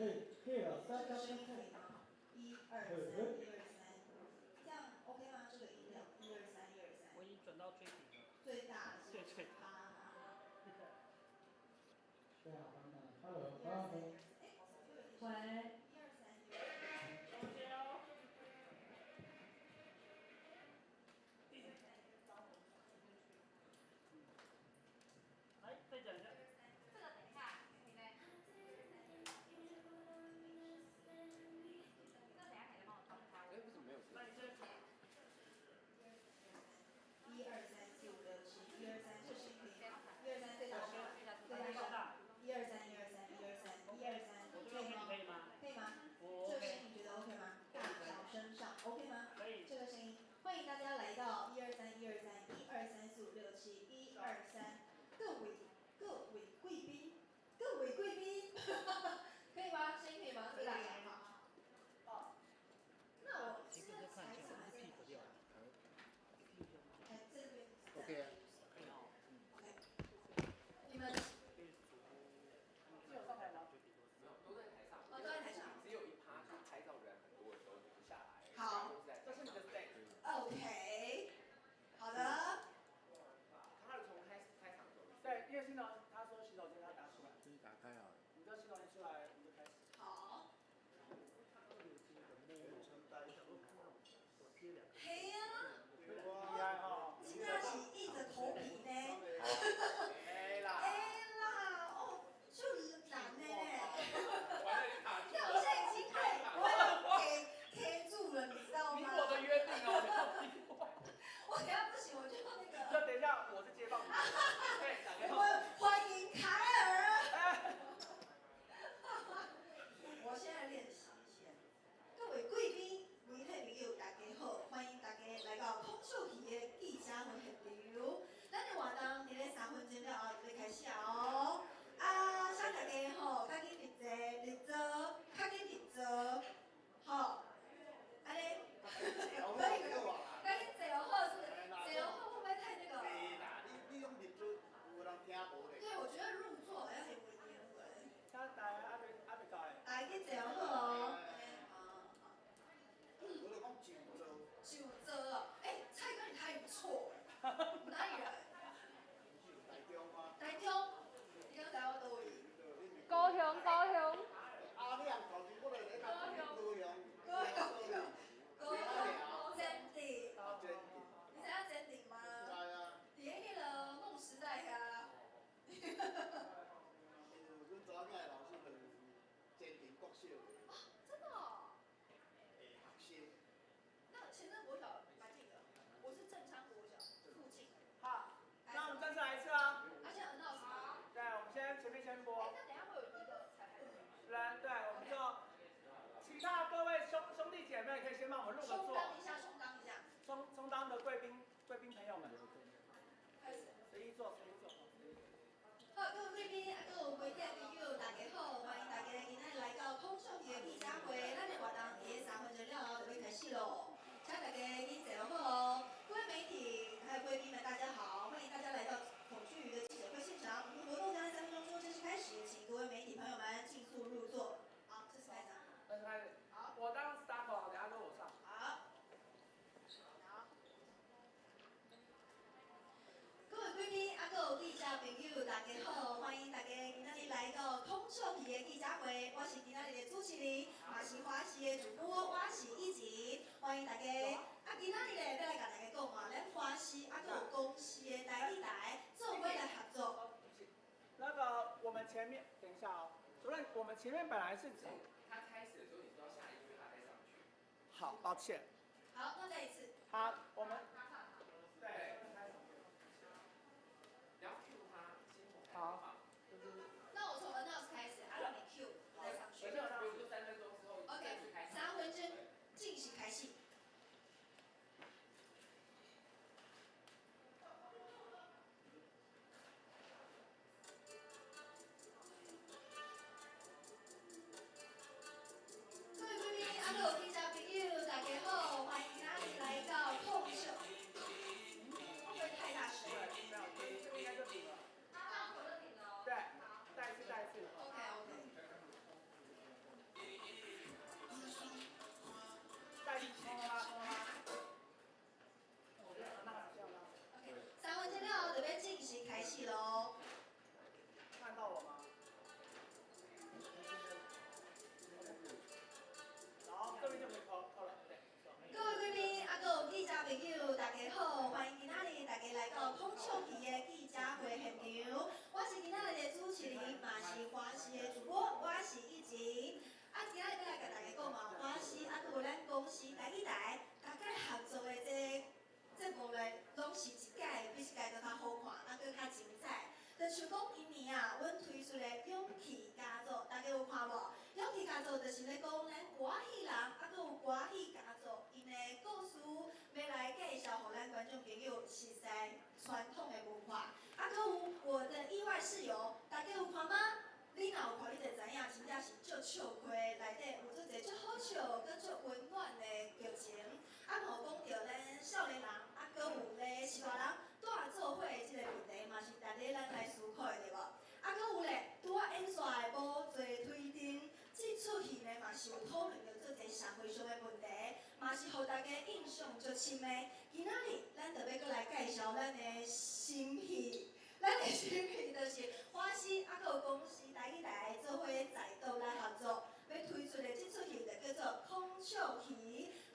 可以，可以了，这个声音可以吗？一二三，一二三，這樣 OK 嗎？這個音量，一二三，一二三。我已經轉到最頂了。最大是？對最大。好好好。對啊，Hello，hello。喂。一二三，一二三。來，再講一下。這個等一下，你來。這個等下可以幫我裝開。哎，為什麼沒有聲？一二三四五六七，一二三，這聲音可以嗎？一二三，最大聲，最大聲。一二三，一二三，一二三，一二三，可以嗎？可以嗎？可以嗎？這個聲音你覺得 OK 嗎？大小聲上 OK 嗎？可以。這個聲音，歡迎大家來到一二三，一二三，一二三四五六七，一二三，各位各位貴賓，各位貴賓，可以嗎？聲音可以嗎？最大聲嗎？哦。那我現在才場還是哎，這邊。 OK 啊。可以哦。 OK。你們。只有上台嗎？沒有，都在台上。哦，都在台上。只有一趴就是拍照人很多的時候就下來。好。這是你的 step。 OK，好的。他是從開始開場的時候。對，因為洗手，他說洗手間他打出來。就是打開好了。你就洗手間出來，我們就開始。好。嘿啊！厲害哈！真正是硬著頭皮呢。哎啦！哎啦，哦，就難的呢。那我現在已經快快要給貼住了，你知道嗎？你我的約定哦。我等下不行，我就那個。那等一下，我是接棒。對，我們歡迎凱爾。我現在練習一下。各位貴賓、媒體朋友，大家好，歡迎大家來到孔雀魚的記者會現場。咱的活動佇咧3分鐘了後就欲開始哦。啊，請大家吼，較緊入座，入座，較緊入座，好。按呢，可以，較緊坐好，是不是？坐好會不會太那個？對啦，你你講入座，有人聽無咧？對，我覺得入座好像有文言文。大家還未還未到的。大家去坐好哦。我咧講就座。就座哦，哎，蔡哥你台語不錯，哪裡人？台中啊。台中，你剛才我佗位？高雄，高雄。阿亮頭先我來咧講高雄。高雄，高雄，前鎮。前鎮。你知影前鎮嗎？知啊。佇咧彼个夢時代遐。因為阮查某囝的老師就是前鎮國小的。哦，真的哦。學生。那前鎮國小蠻近的，我是正昌國小附近。好，那我們再次來一次啊。啊，先 announce 嗎？對，我們先前面先播。哎，那等下會有一個彩排。來，對，我們就其他各位兄弟姐妹可以先幫我們入個座。充當一下，充當一下。充當的貴賓朋友們。開始。隨意坐，隨意坐。好，各位貴賓，啊，各位媒體朋友，大家好，歡迎大家今仔日來到孔雀魚的記者會。咱的活動佇咧3分鐘了後就欲開始囉，請大家緊坐好哦。各位媒體還有貴賓們，大家好，歡迎大家來到孔雀魚的記者會現場。我們活動將在3分鐘之後正式開始，請各位媒體朋友們盡速入座。好，正式開場。正式開始。好，我當 start，等下跟我上。好。好。各位貴賓，啊，閣有記者朋友，大家好，歡迎大家今仔日來到孔雀魚的記者會。我是今仔日的主持人，嘛是華視的主播，我是以晴，歡迎大家。啊，今仔日咧，欲來共大家講啊，咱華視啊，閣有公視的台語台做伙來合作。那個，我們前面，等一下哦，主任，我們前面本來是指他開始的時候，你說要下一句，他再上去。好，抱歉。好，那再一次。好，我們。對。你要 cue 他，先從好。那我從 announce 開始，啊，讓你 cue 再上去。比如說3分鐘之後。 OK，3分鐘進行開始。各位貴賓，啊，閣有記者朋友，大家好，歡迎今仔日來到孔雀。像讲今年啊，阮推出的勇气家族，大家有看無？勇气家族就是咧講咱歌戲人，啊，閣有歌戲家族𪜶的故事，欲來介紹予咱觀眾朋友熟悉傳統的文化。啊，閣有我的意外室友，大家有看嗎？你若有看，你就知影，真正是足笑虧，內底有足濟足好笑、閣足溫暖的劇情。啊，嘛有講著咱少年人，啊，閣有咧序大人蹛做伙的這个問題，嘛是值得咱來思考的，對無？啊，閣有咧，拄仔演煞的無罪推定，這齣戲呢嘛是有討論著足濟社會上的問題，嘛是予大家印象足深的。今仔日咱就欲閣來介紹咱的新戲。咱的新戲就是華視啊，閣有公視台語台做伙再度來合作，欲推出的這齣戲就叫做《孔雀魚》。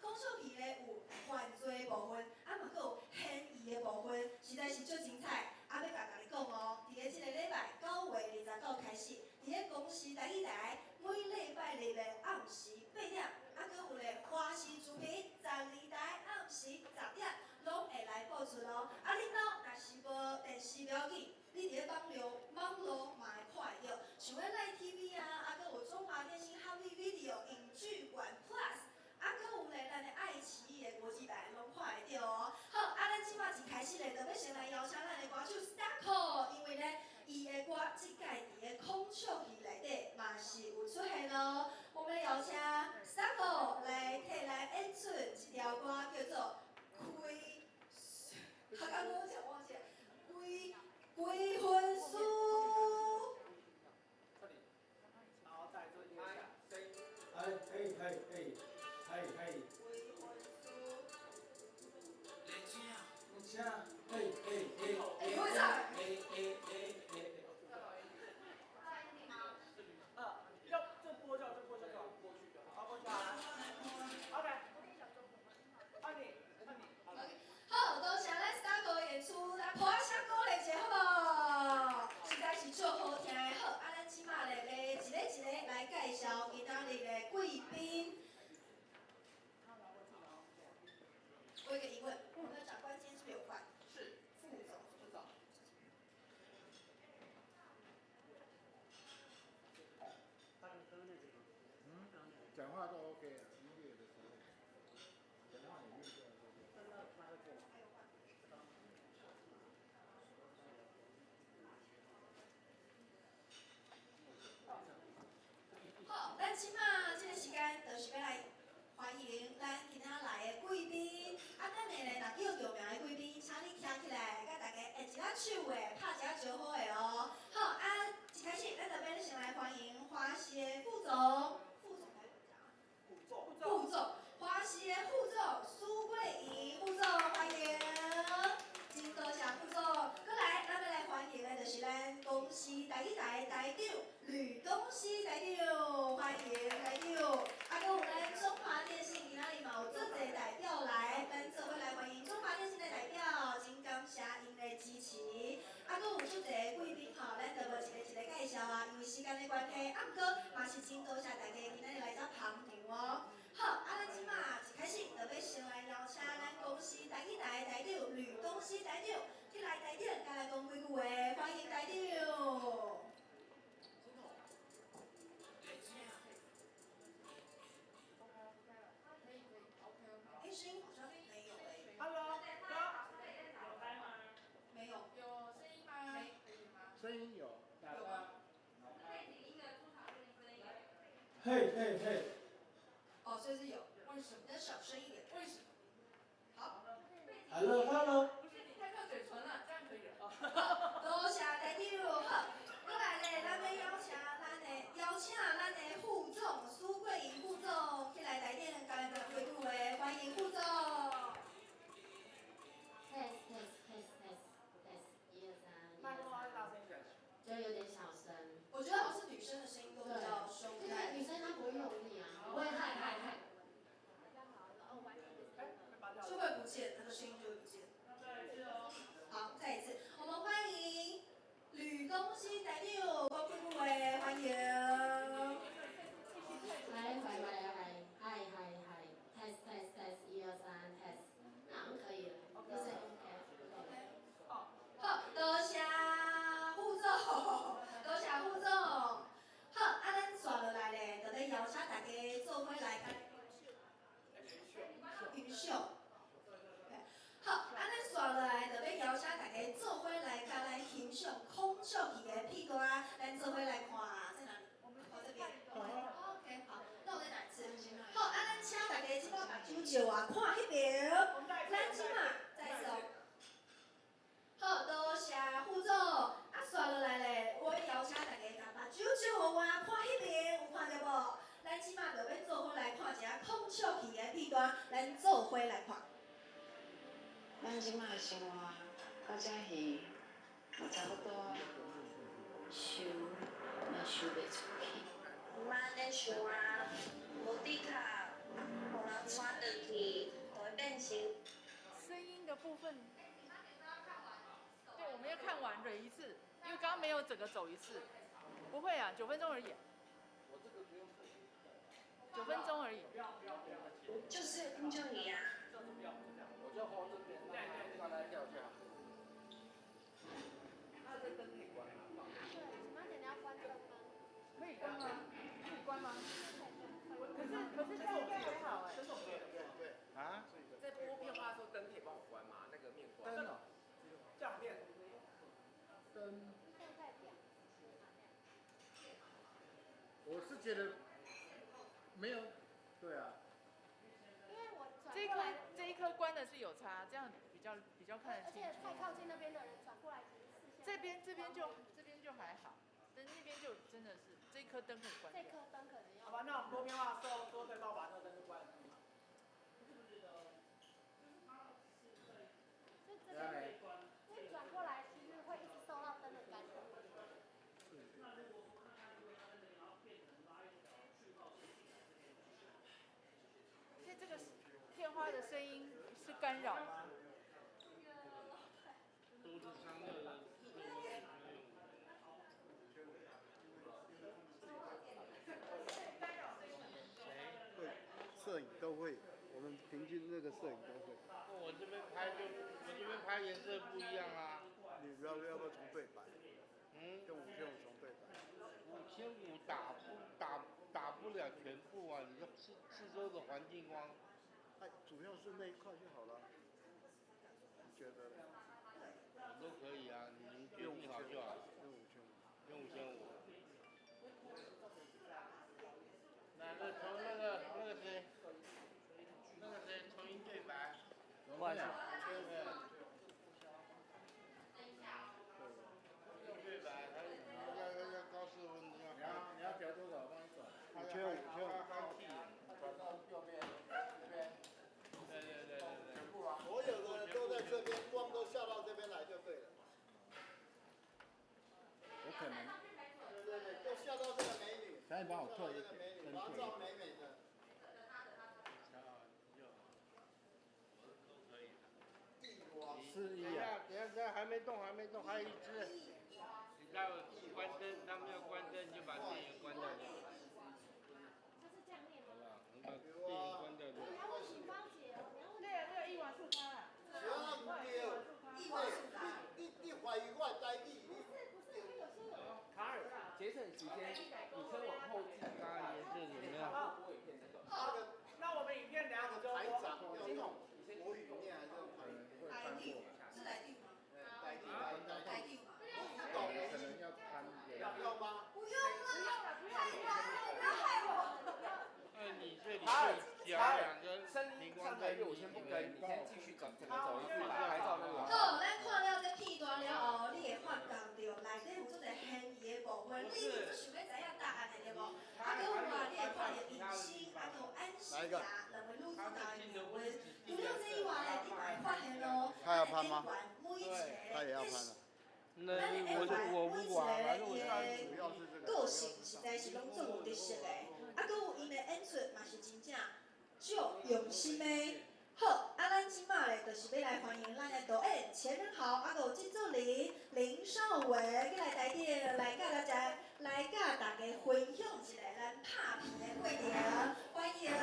孔雀魚咧有犯罪部分，啊嘛閣有懸疑的部分，實在是足精彩。啊，欲共大家講哦，佇咧這个禮拜9月29開始，佇咧公視台語台每禮拜日的暗時8點，啊，閣有咧華視視頻12台暗時10點，攏會來播出哦。啊，恁兜若是無電視無要緊，你佇咧網路嘛會看會著，像咧 LINE TV 啊，啊，閣有中華電信 Hami Video 影劇館 Plus，啊，閣有咧咱的愛奇藝的國際版攏看會著哦。好，啊，咱這擺一開始咧，就欲先來邀請咱的歌手 Starco，因為咧，伊的歌這屆佇咧孔雀魚內底嘛是有出現哦。我們來邀請 Starco 來替咱演出一條歌，叫做《開》，他剛剛講忘記了，歸歸魂書。這裡，然後再做一下聲音。哎嘿嘿嘿，嘿嘿。歸魂書。請，嘿嘿嘿。欸，你會唱？嘿嘿嘿嘿。要這播就這播就好，過去就好，過去好了。OK，換你，換你，好了。好，多謝咱三個演出，來拍聲鼓勵一下好無？實在是足好聽的。好，啊，咱這擺咧，欲一个一个來介紹今仔日的貴賓。我有一個疑問，我們的長官今天是不是有換？是，副總。副總。嗯，講話都 OK 啊，音樂的時候，講話裡面就 OK。還有換。好，咱這擺這個時間就是欲來歡迎咱今仔來的貴賓。啊，等下咧，若叫著名的貴賓，請你徛起來，佮大家握一下手的，拍一下招呼的哦。好，啊，一開始咱就欲先來歡迎華視的副總，副總還是怎講？副總。副總，華視的副總蘇桂瑩副總，歡迎，真多謝副總。閣來，咱欲來歡迎的就是咱公視台語台台長呂東曦台長，歡迎台長。啊，閣有咱中華電信今仔日嘛有足濟代表來，咱做伙來歡迎中華電信的代表，真感謝𪜶的支持。啊，閣有足濟貴賓吼，咱就無一個一個介紹啊，因為時間的關係。啊，毋過嘛是真多謝大家今仔日來遮捧場哦。好，啊，咱這擺一開始就欲先來邀請咱公視台語台台長呂東曦台長起來台頂，共咱講幾句話，歡迎台長。欸，聲音好像沒有欸。 Hello，哥。有開嗎？沒有。有聲音嗎？可以嗎？聲音有。有嗎？背景音樂出場聲音。嘿嘿嘿。哦，所以是有。為什麼？你要小聲一點。為什麼？好。 Hello Hello。不是你太靠嘴唇了，這樣可以了。多謝台長。好，閣來咧，咱欲邀請咱的副總蘇桂瑩副總起來台頂，共咱講幾句話，歡迎副總。 Test test test test test，一二三，麥克風要大聲一點。就有點小聲。我覺得好像是女生的聲音都比較收因為女生她不會用力啊，不會嗨嗨嗨。就會不見，那個聲音就會不見。好，再一次，我們歡迎呂東曦台長，講幾句話，歡迎。來來來來，嗨嗨嗨，test test test，一二三，test，那好像可以了，這聲音 OK。好，多謝副總。借我看彼爿，咱這馬再次哦。好，多謝副總。啊，紲落來咧，我邀請大家共目睭借予我看彼爿，有看著無？咱這馬就欲做伙來看一下孔笑戲的片段，咱做伙來看。咱這馬生活到遮魚嘛差不多啊，想嘛想袂出去。毋按呢想啊，無的確，予人傳落去，就會變成。聲音的部分，對，我們要看完蕊一次，因為剛剛沒有整個走一次。不會啊，9分鐘而已。9分鐘而已。就是孔笑魚啊。我就 hold 這邊，讓它掉下。那這燈可以關嗎？對，慢點，你要關燈嗎？可以關嗎？可以關嗎？可是這樣應該還好哎。啊？在播片花的時候，燈可以幫我關嗎？那個面光。燈哦。這樣變。燈。我是覺得沒有，對啊。因為我這一顆關的是有差，這樣比較看得清楚。而且太靠近那邊的人轉過來，其實視線。這邊就還好，但那邊就真的是這顆燈可以關掉。這顆燈可能要。好吧，那我們播片花的時候，多可以幫我把那個燈關了。就這邊，因為轉過來其實會一直受到燈的干擾。現在這個片花的聲音是干擾嗎？對，攝影都會，我們平均那個攝影都會。我這邊拍就，我這邊拍顏色不一樣啊。你不要要不要重對白？嗯。用5500重對白。5500打不了全部啊！你說四周的環境光。哎，主要是那一塊就好了。你覺得呢？我都可以啊，你們決定好就好。用5500。用5500。那個從那個誰，那個誰重新對白。不好意思。對白，他要高色溫。你要調多少？我幫你轉。5500，5500。轉到右邊這邊。對。全部啊。所有的人都在這邊，光都下到這邊來就對了。我可能。對，都下到這個美女。趕緊幫我退一點，燈退一點。美美的。41啊！等下，還沒動，還沒動，還有一隻。你待會關燈，他們要關燈，你就把電源關掉就好。他是這樣念嗎？你把電源關掉就好。你要問醒芳姐哦，你要問。對啊，對啊，一碗素咖啦。一碗素咖。你懷疑我的台語？不是不是，他有些有。卡爾，節省時間，你先往後記。剛剛顏色怎麼樣？好，那我們影片等下我就台長要用國語念還是用台語？台語是台語嗎？台語，台語嗎？可能要看一點。要嗎？不用了，太難了，不要害我。那你這裡卡爾，加兩個聲音上台樂我先不跟，你先繼續走，整個走一次，把拍照那個。好，咱看了這片段了後，你會發覺著內底有足濟懸疑的部分，你一直想欲知影答案的對無？啊，閣有啊，你會看著尹星，啊，閣有安心霞兩位女主角的命運。除了這以外咧，你嘛會發現咯，他要拍嗎？每一個他也要拍了。那我不管，反正我伊的個性實在是攏足有特色的，啊，閣有𪜶的演出嘛是真正足用心的。好，啊，咱這馬咧就是欲來歡迎咱的導演錢人豪，啊，閣有製作人林少偉，去來台頂來佮大家來佮大家分享一下咱拍片的過程。歡迎兩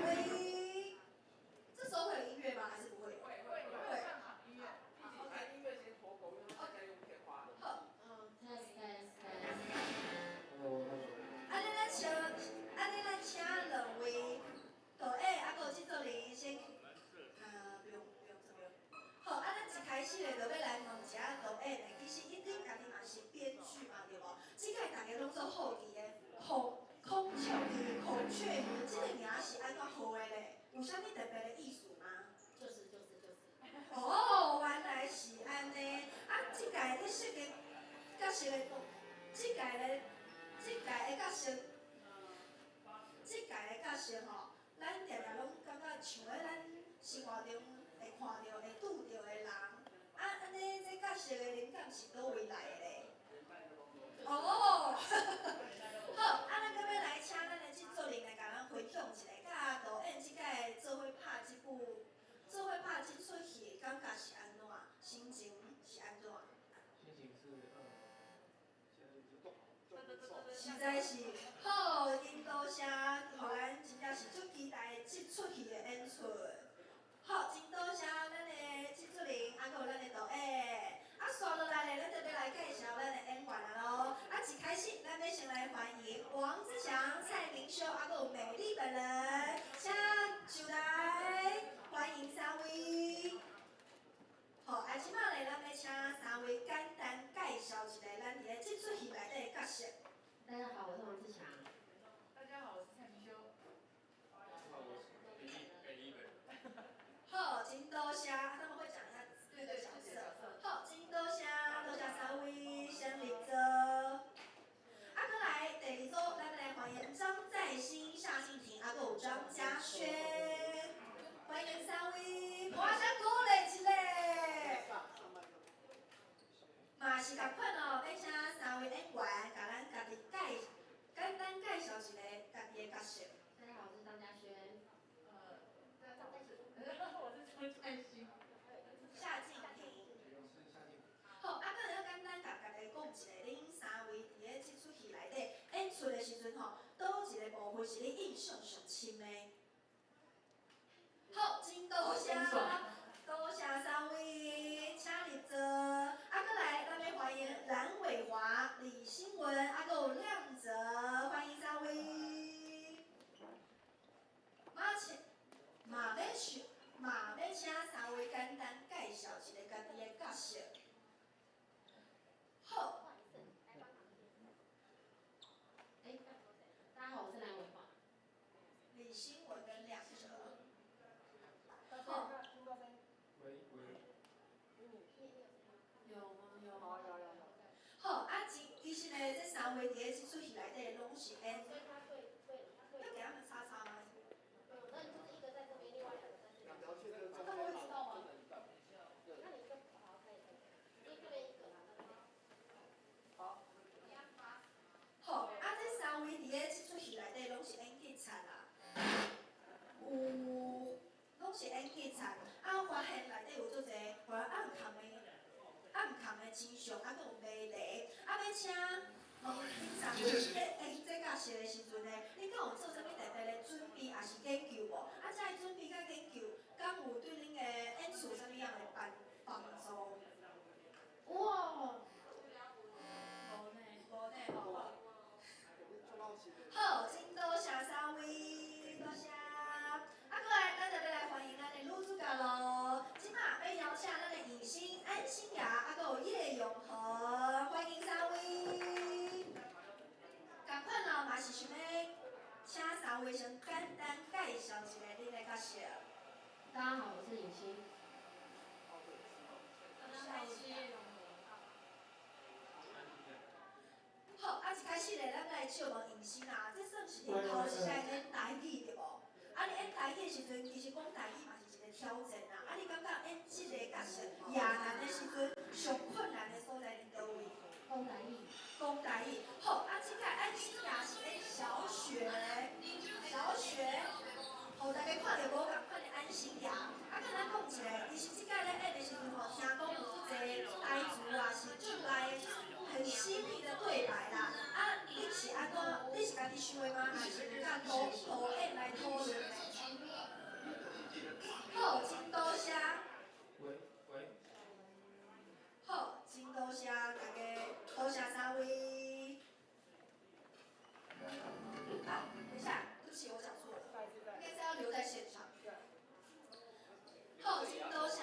位。這時候會有音樂嗎？還是不會？會會會上場音樂。好，音樂先脫鈎，因為大家用片花。好。 Test test test。按呢，咱請，按呢，咱請兩位導演啊，閣有製作人先。不用不用，這不用。好，啊，咱一開始咧，就欲來問一下導演咧，其實一定家己嘛是編劇嘛，有啥物特别的意思吗？就是就是就是。哦，原来是按呢。啊，這屆咧設計角色的，這屆的角色吼，咱定定攏感覺像咧咱生活中會看著、會拄著的人。啊，按呢，這角色的靈感是佗位來的咧？哦，好，啊，咱閣欲來請咱的製作人來共咱分享一下，佮導演這擺做伙拍這部，做伙拍這齣戲，感覺是按怎？心情是按怎？心情是實在是好，真多謝，予咱真正是足期待這齣戲的演出。好，真多謝咱的製作人，啊，閣有咱的導演。啊，紲落來咧，咱就欲來介紹咱的演員啊囉。啊，一開始，咱欲先來歡迎王自強、蔡明修，啊，閣有美麗本人，請上來，歡迎三位。好，啊，這擺咧，咱欲請三位簡單介紹一下咱佇咧這齣戲內底的角色。大家好，我是王自強。大家好，我是蔡明修。好，我是美麗本人。好，真多謝，他們會講一下對對角色。好，真多謝，多謝三位先入座。啊，閣來第二組，咱來歡迎張在興、夏靜婷，啊，閣有張嘉軒，歡迎三位，我先鼓勵一下。嘛是仝款哦，欲請三位演員，共咱家己介簡單介紹一下家己的角色。大家好，我是張嘉軒。大家好，我是張在興。夏靜婷。好，啊，閣會簡單共大家講一下，恁三位佇咧這齣戲內底演出的時陣吼，佗一个部分是你印象上深的？好，真多謝，多謝三位，請入座。啊，閣來，咱欲歡迎藍偉華、李新文，啊，閣有亮哲，歡迎三位。嘛欲請三位簡單介紹一下家己的角色。好。欸，大家好，我是藍偉華。李新文跟亮哲。好。喂喂。有嗎？有。有有有。好，啊，其實呢，這三位佇咧這齣戲內底攏是演。要給他們叉叉嗎？那你就是一個在這邊，另外兩個在這邊。他們會知道嗎？那你就好，可以可以，因為這邊一個嘛，那邊。好。好，啊，這三位佇咧這齣戲內底攏是演警察啦，有，攏是演警察。啊，我發現內底有足濟予人暗藏的、暗藏的真相，啊，閣有謎題。啊，欲請問恁三位咧演這角色的時陣呢，恁敢有做啥物特別的準備，抑是研究無？啊，這个準備佮研究，敢有對恁的演出有啥物樣的幫助？哇！無呢，無呢，吼。好，真多謝三位，多謝。啊，閣來，咱就欲來歡迎咱的女主角囉。這擺欲邀請咱的影星安心亞，啊，閣有葉永和，歡迎三位。仝款哦，嘛是想欲請三位先簡單介紹一下恁的角色。大家好，我是影星。大家好，我是葉永和。好，啊，一開始咧，咱來借問影星啊，這算是恁頭一擺演台語對無？啊，你演台語的時陣，其實講台語嘛是一個挑戰啦。啊，你感覺演這個角色亞男的時陣，上困難的所在佇佗位？講台語。講台語。好，啊，這個安心亞是演小雪，小雪，予大家看著無仝款的安心亞。啊，閣咱講一下，其實這擺咧演的時陣吼，聽講有足濟台詞啊，是足來的，就是很犀利的對白啦。啊，你是按怎？你是家己想的嗎？還是佮導演來討論的？好，真多謝。喂喂。好，真多謝大家，多謝三位。啊，等一下，對不起，我講錯了，應該是要留在現場。好，真多謝。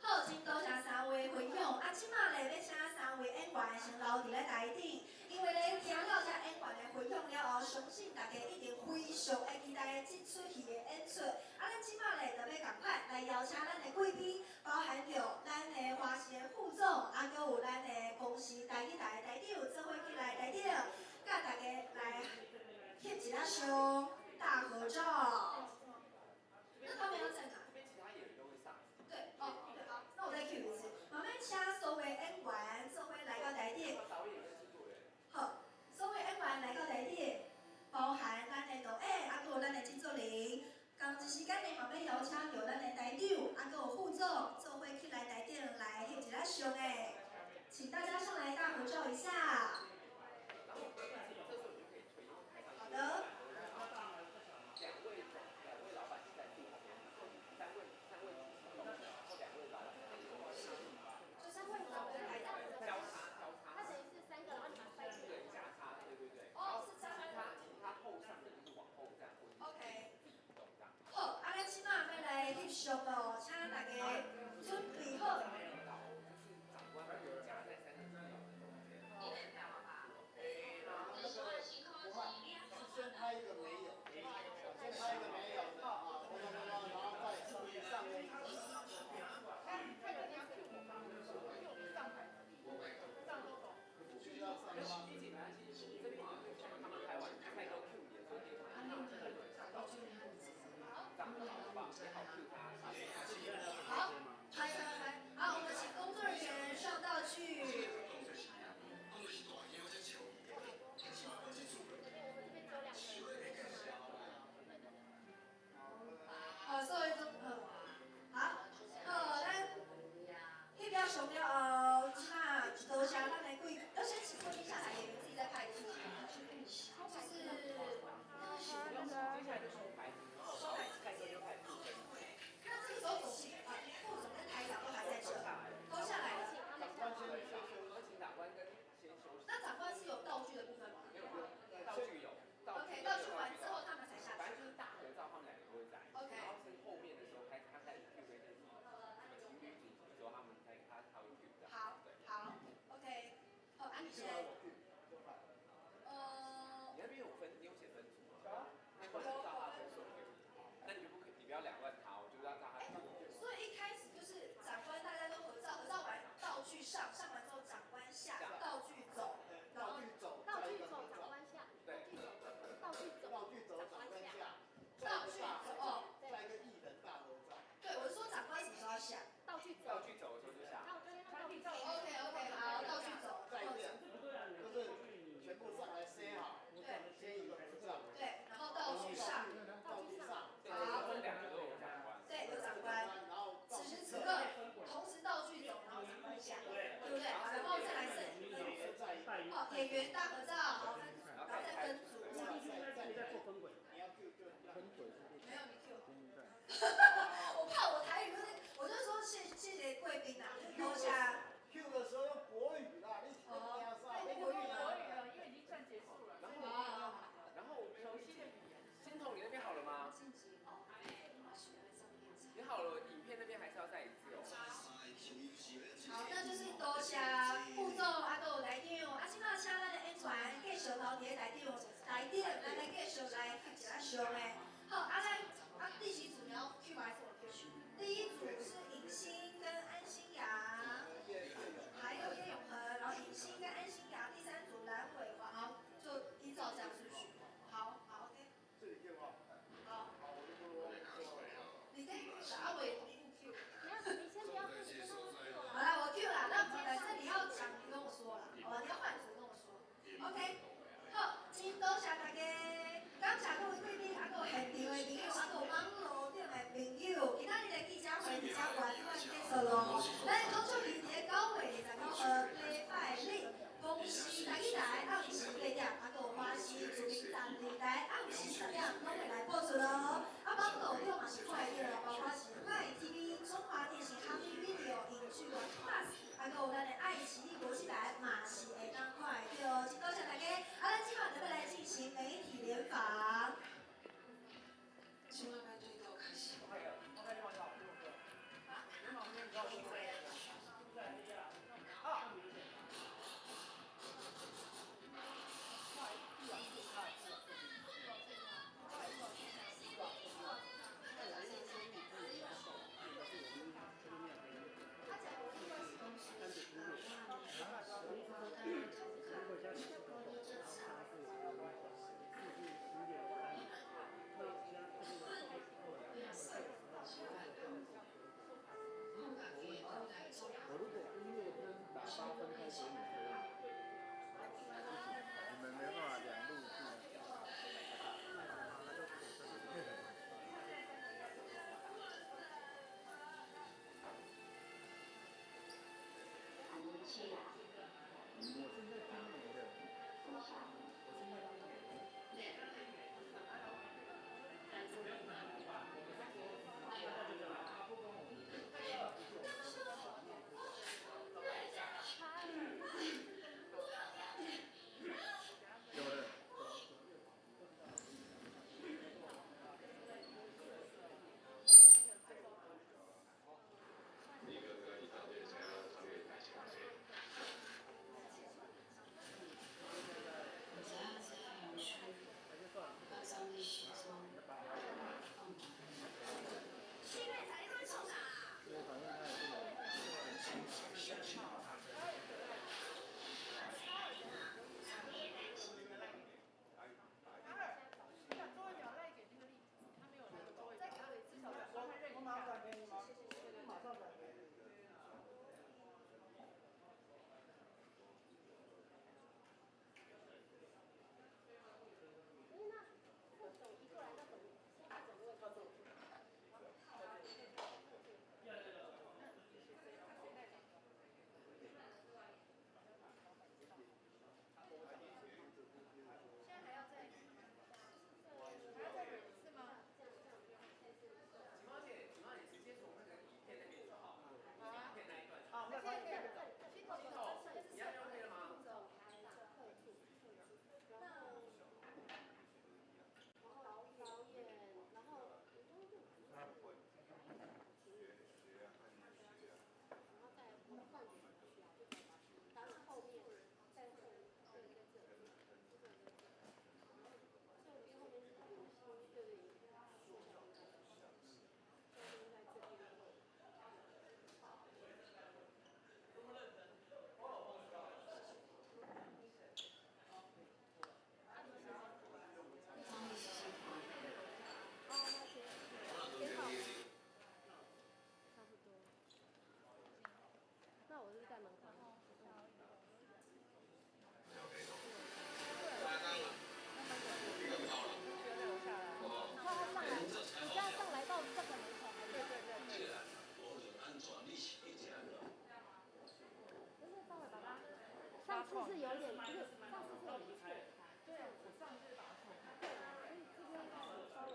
好，真多謝三位分享。啊，這擺咧欲請三位演員先留佇咧台頂。因為咧聽了遮演員的分享了後，相信大家一定非常會期待這齣戲的演出。啊，咱這馬咧就欲仝款來邀請咱的貴賓，包含著咱的華視的副總，啊，閣有咱的公視台語台的台長，做伙起來台頂，佮大家來翕一下相，大合照。那他們要在哪？這邊其他演員都會上。對，哦，對，好，那我再 cue 一次。嘛欲請所有演員做伙來到台頂。導演跟製作人。好，所有演員來到台頂，包含咱的導演，啊，閣有咱的製作人。仝一時間呢，嘛欲邀請著咱的台長，啊，閣有副總，做伙起來台頂來翕一下相的，請大家上來大合照一下。好的。兩位老闆是在鏡頭邊，三位主持，然後兩位老闆在就三位老闆台長。交叉交叉。他等於是三個，然後你把它塞進來。對，交叉，對對對。哦，是交叉。其他後上的就是往後站，或者 OK。自己移動這樣。好，啊，咱這馬欲來翕相咯，請大家準備好。長官會夾在三個主角的中間。是先拍一個沒有，先拍一個沒有的啊，然後再上一個。蔡哥，你要 cue 我嗎？cue 我們上台，上 logo。需要上嗎？一起沒關係，這邊你就是看他們拍完，蔡哥 cue 你的時候，你馬上上道具，這樣好不好？你好 cue 他。好，拍拍拍，好，我們請工作人員上道具。好，所有總，好，好，咱翕了相了後，這馬多謝咱的貴，要先請貴賓下來，演員自己再拍一次，就是。接下來就收牌子，收牌子，蔡哥就開始。那這個時候總經啊，副總跟台長都還在這，都下來了。請長官跟先休息。那長官是有道具的部分嗎？沒有，道具有。 OK，道具完之後他們才下去。反正就是大合照，他們兩個會在。 OK。然後是後面的時候開始，他開始 cue 那些什麼情侶主題的時候，他們才他會 cue 這樣。好，好，OK，好，啊你先。你那邊有分，你有寫分組嗎？那關照他分數給你，那你就不可以，你不要兩亂他，我就讓他。所以一開始就是長官大家都合照，合照完道具上，上完之後長官下，道具走，道具走，道具走，長官下。對。道具走，道具走，長官下。道具走，哦。再一個藝人大合照。對，我是說長官什麼時候要下？道具走。道具走的時候就下。 OK，好，道具走。再一遍，就是全部上來塞好，對，先一個合照。對，然後道具上。道具上。好。這兩個都有長官。對，有長官。然後此時此刻，同時道具走，然後長官下，對不對？然後再來是分組。哦，演員大合照，好分，然後再分組這樣子。分軌沒有你 cue。我怕我台語就是，我就說謝謝謝貴賓啊，就多謝。 cue 的時候用國語啦，你聽啥？對，國語了，因為已經算結束了。然後，然後熟悉的語言。金童，你那邊好了嗎？你好了，影片那邊還是要再一次哦。好，那就是多謝副總，啊，閣有台長，啊，這馬請咱的演員繼續留佇咧台長台頂，咱來繼續來翕一下相的。好，啊，咱啊，第幾組你要 cue 還是我 cue？第一組是尹欣跟安心亞，還有葉永恆，然後尹欣跟安心亞，第三組藍偉華，好，就依照這樣順序。好，好，OK。這裡 cue 好。好。好，我就不囉嗦。你在 cue 阿偉同步 cue。你先不要，你先讓他 cue。好啦，我 cue 啦，那反正你要講，你跟我說啦，好吧？你要換組跟我說。OK，好，真多謝大家，感謝各位貴賓，啊，閣有現場的朋友，啊，閣有網路頂的朋友。今仔日的記者會佇遮圓滿結束囉。咱孔雀魚佇咧9月29號禮拜日，公視台語台暗時8點，啊，閣有華視自民12台暗時10點，攏會來播出囉。啊，網路頂嘛是看會著，包括是麥。次是有点，就是上次是有点错开。对，我上次把它错开。对，所以这边应该有稍微。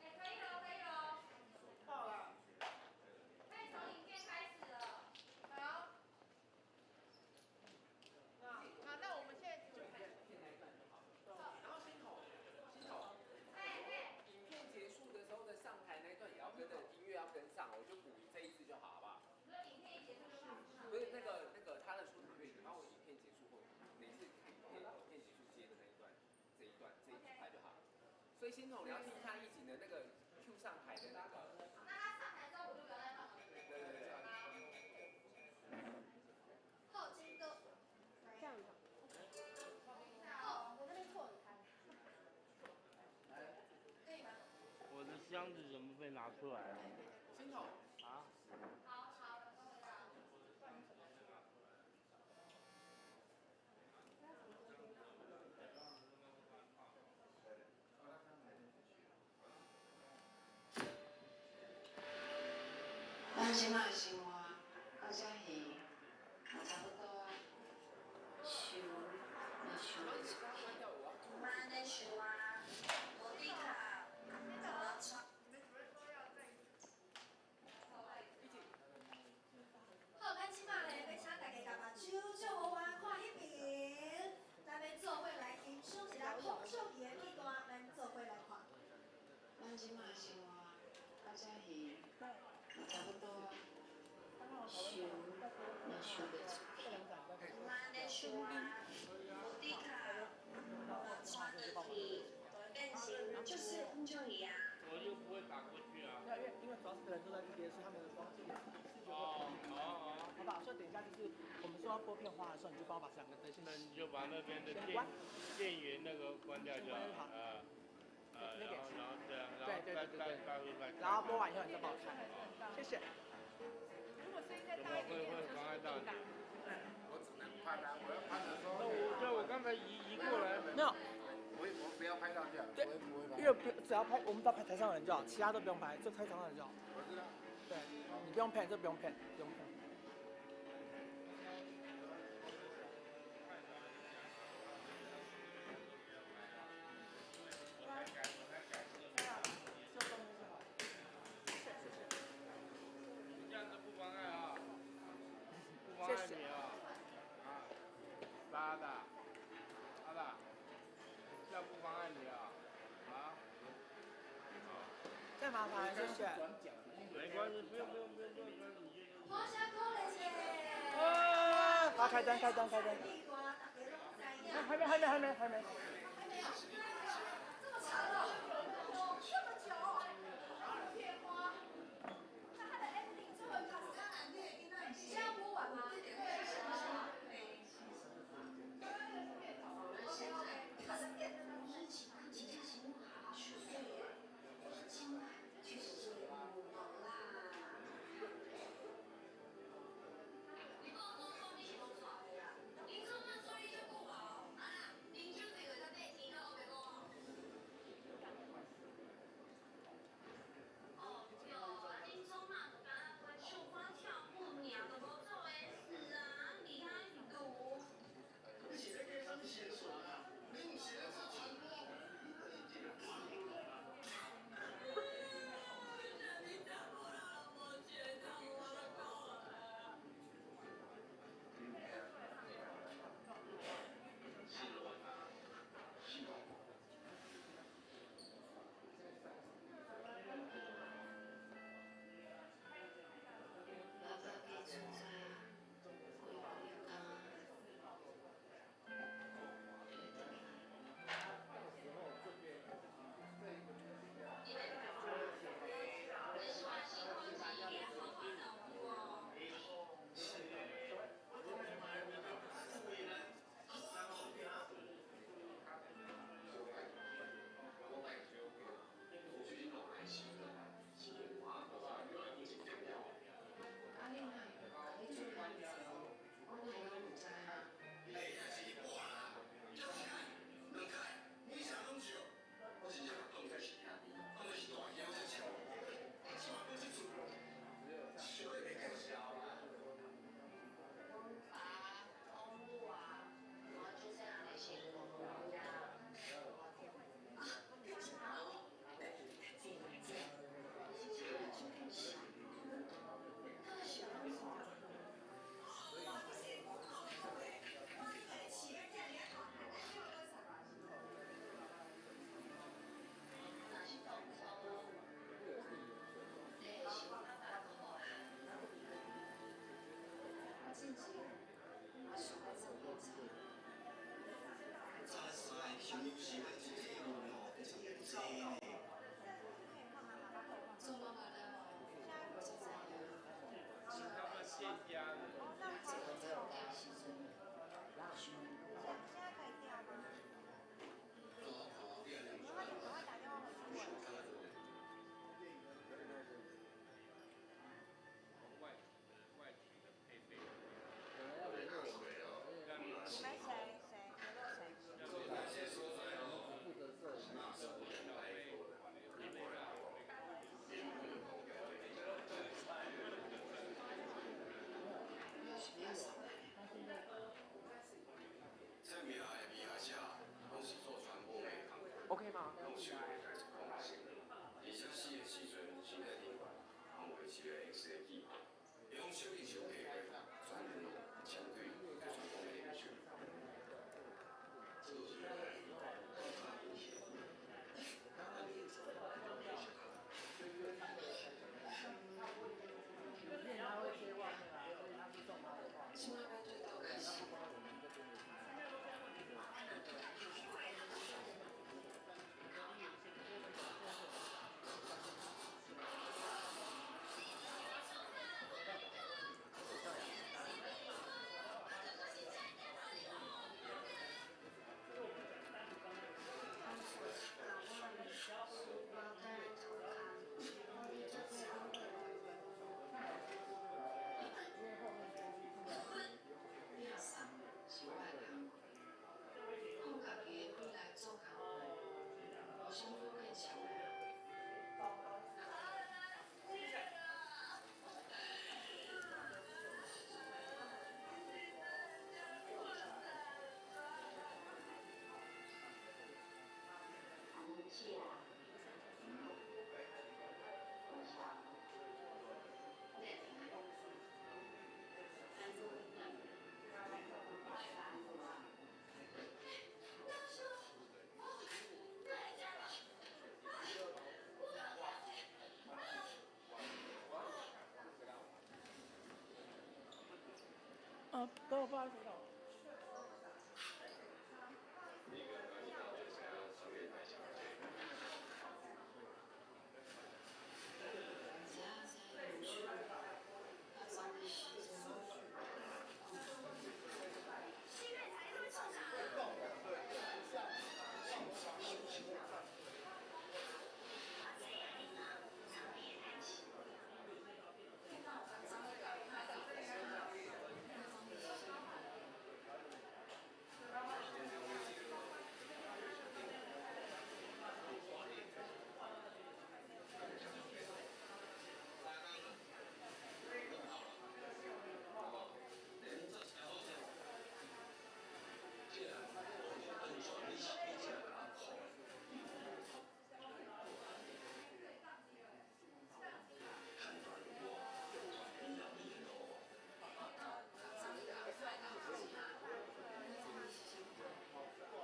哎，可以了，可以了。到了。可以从影片开始了。好。好，那我们现在就开始。然后心口，心口。影片结束的时候的上台那一段也要跟着音乐要跟上，我就补这一次就好，好不好？不是那个他的出场乐，然后我影片结束后，每次看影片结束接的那一段，这一段这一拍就好。所以新统你要听一下艺景的那个 Q 上台的那个。那他上台之后我就不要再放了。对对对。好，金哥。这样子。好，我这边错很开。可以吗？我的箱子怎么被拿出来了？新统。啊？好好，咱这摆的生活到遮鱼嘛差不多啊，想嘛想袂出去。毋按呢想啊，无的确，予人带。好，咱这摆咧，欲请大家共目睭借予我看彼边，咱欲做伙来欣赏一下孔秀仪的片段，咱做伙来看。咱这摆的生活到遮鱼嘛差不多啊，想嘛想袂出去。毋按呢想啊，无的确，予人带转去，就会变成就是孔秀仪啊。我就不会打过去啊。对，因为主要是人都在这边，所以他们的光这个视觉会哦哦哦。好不好？所以等一下就是我们说要播片花的时候，你就帮我把这两个灯先。那你就把那边的先关电源那个关掉就好了。然后这样，然后对对对对再对，然后播完以后你再帮我开，谢谢。如果声音再怎大一么会会点点，妨碍到你？我只能拍啊，我要拍的时候。那我对我刚才移过来。没有。我不要拍到这样。对，因为不只要拍，我们只要拍台上的人就好，其他都不用拍，就拍台上的人就好。我知道。对，你不用骗，这不用骗，不用骗。这样子不妨碍啊，不妨碍你啊，啊，拉的，阿达，这样不妨碍你啊，啊，再麻烦，谢谢。没关系，不用不用不用不用，你就。欢声鼓励一下。好，开灯，开灯，开灯。还没，还没，还没，还没。还没有，这么长哦，这么久。片花。那它的 ending 最后一趴是要播完吗？它是变。你 OK 嗎？這擺欲對佗開始？當初共我書包刣佇塗跤，予你足慘的。摒掃是我的工課，靠家己的體力做工課，無啥物好見笑的啊。阮姐，我想，你會轉來？按怎轉來？是按怎？大叔，哦，哪會這啊？啊，有夠痛的！啊，等我不好意思，等我。知影這文書發生的時陣，你敢有共昨咧共伊拍電話？那創的是啥物？昨咧共伊拍電話是啥？那創的是啥物？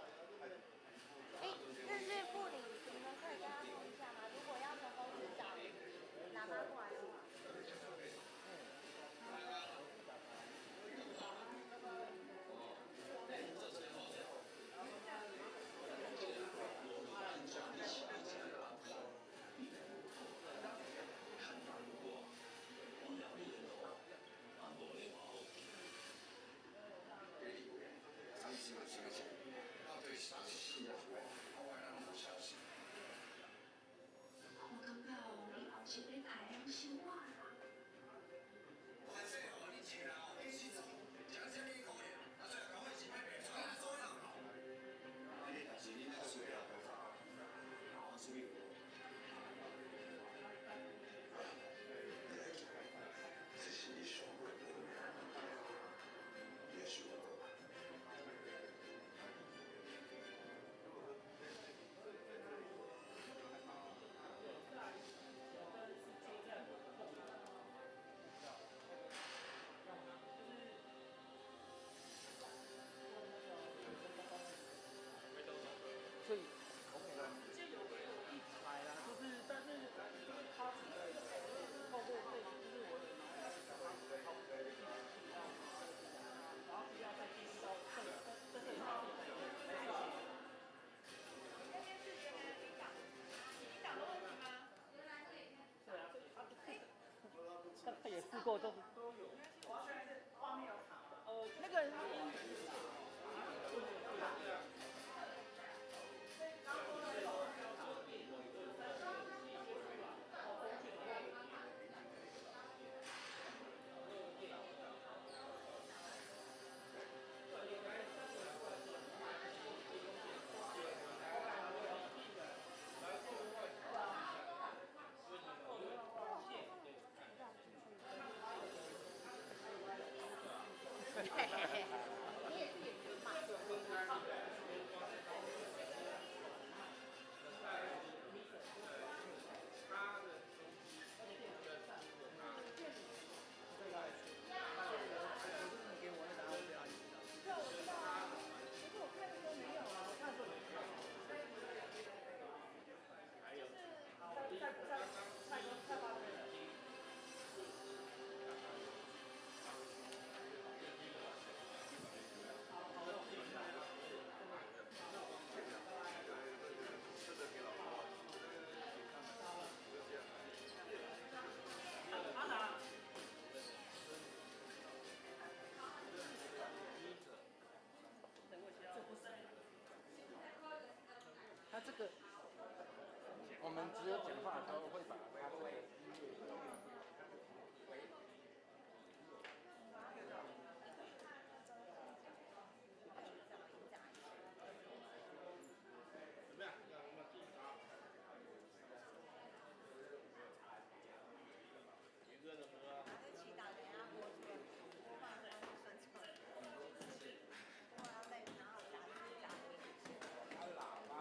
哎，那是副理，你們可以跟他說一下嗎？如果要從公司找喇叭過來的話。我感覺哦，你後一禮拜攏是我啦。所以 OK 啦。一台啦，就是但是就是它只能透過這，就是我有拿進到，然後需要再進入到這這這來進行。你那邊是原來音檔，音檔的問題嗎？對啊，他也試過都都有。那個。這個我們只有講話的時候會把它這個音樂。怎麼樣？我們自己查。一個的歌。祈禱等下播出來，播放方式算錯了。我要再然後打打。喇叭。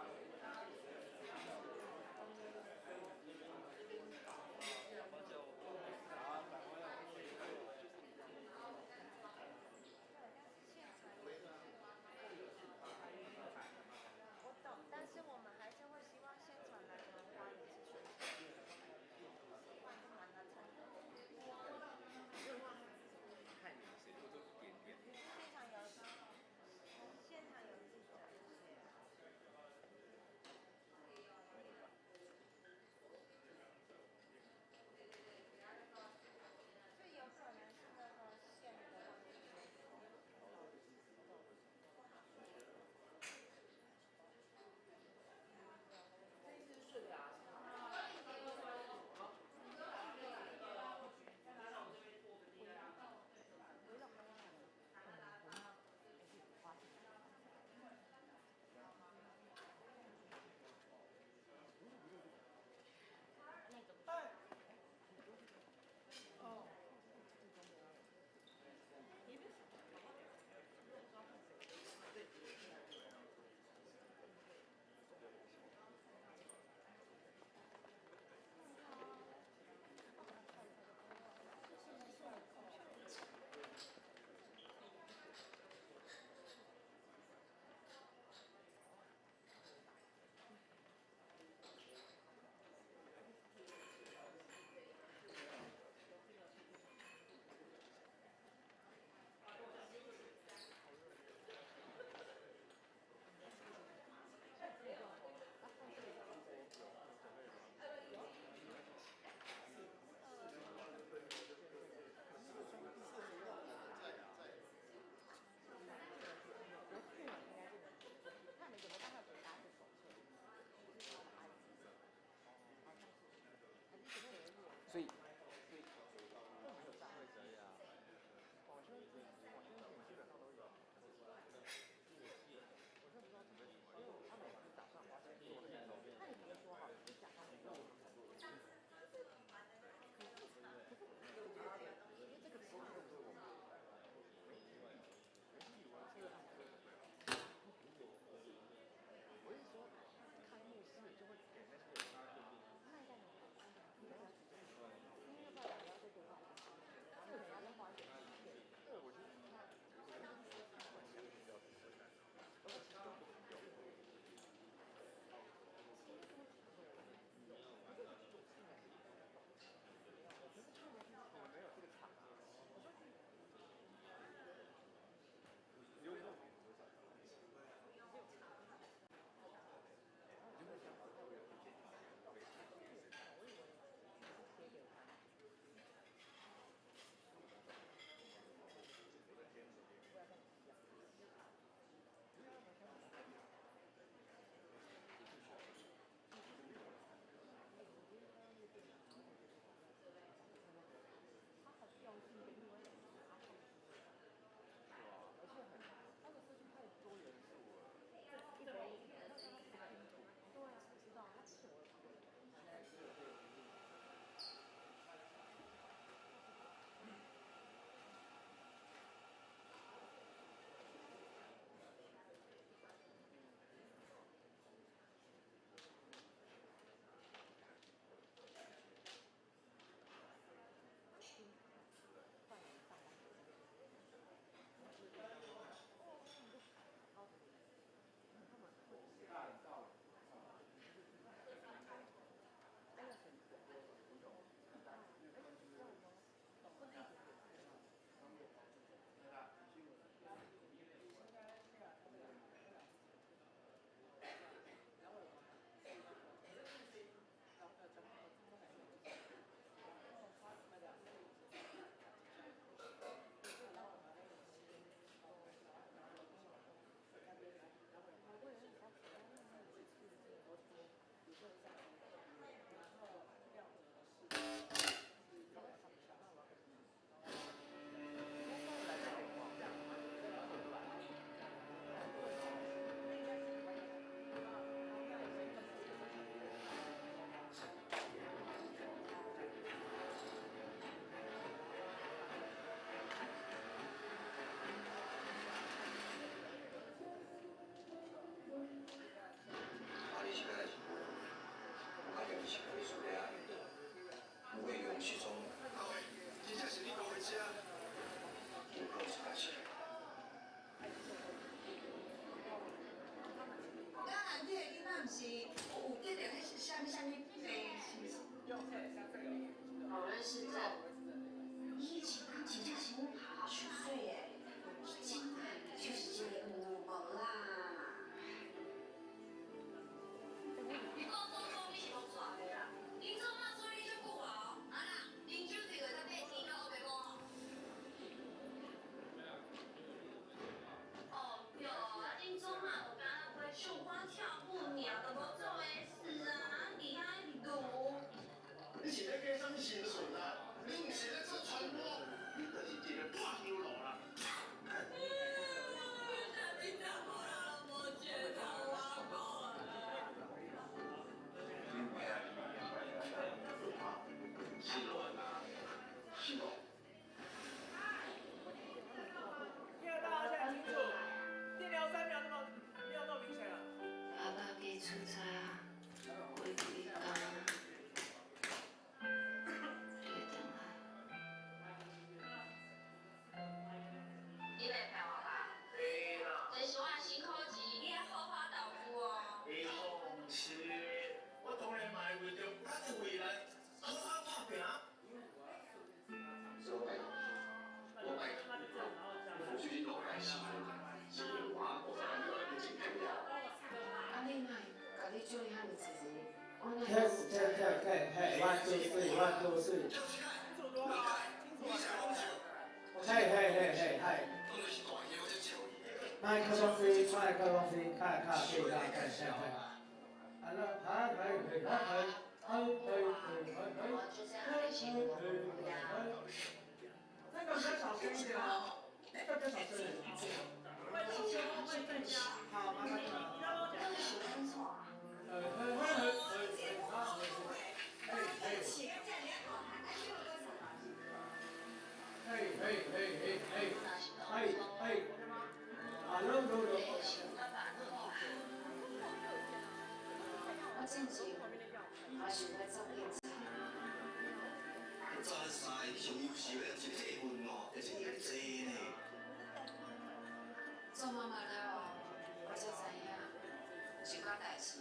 毋是有得著彼是啥物啥物病，是毋是？无论是这以前讲真正是阮爸上水的，伊这摆就是一个五毛啦。你讲讲讲，你是无错的啦。恁祖妈说你足久啊，啊啦，啉酒醉就当变天到乌白讲哦。哦哟，啊恁祖妈就敢若会唱歌跳舞尔，就无做的事啊，其他是赌。你是咧假啥物心顺啊？你毋是咧做传播，你就是一个破香炉啦。听得到，现在清楚。电疗3秒那么没有那么明显了。爸爸加出差，过几工，就会转来。你袂骗我吧？这是我的辛苦钱，你爱好好投资哦。你放心，我当然嘛会为著咱的未来好好打拼。所以我拜托，最近落来时阵，是我50万来已经骗了。啊，你莫共你借遐尔济钱，我哪会 Test test test test one two three one two three。嘿嘿嘿嘿嘿。麦克风机，麦克风机，看看可以看看看看。好了，好，可以可以可以，可以可以可以可以。我就这样来辛苦呀。这个比较小声一点哦，这个比较小声。好，麻烦你了。到底是安怎？嘿嘿嘿嘿嘿，嘿嘿，啊，喽喽喽。我进前嘛想欲做警察。咱三个上优秀的一个戏份哦，而且遐济呢。做妈妈了后，我才知影，有一寡代志，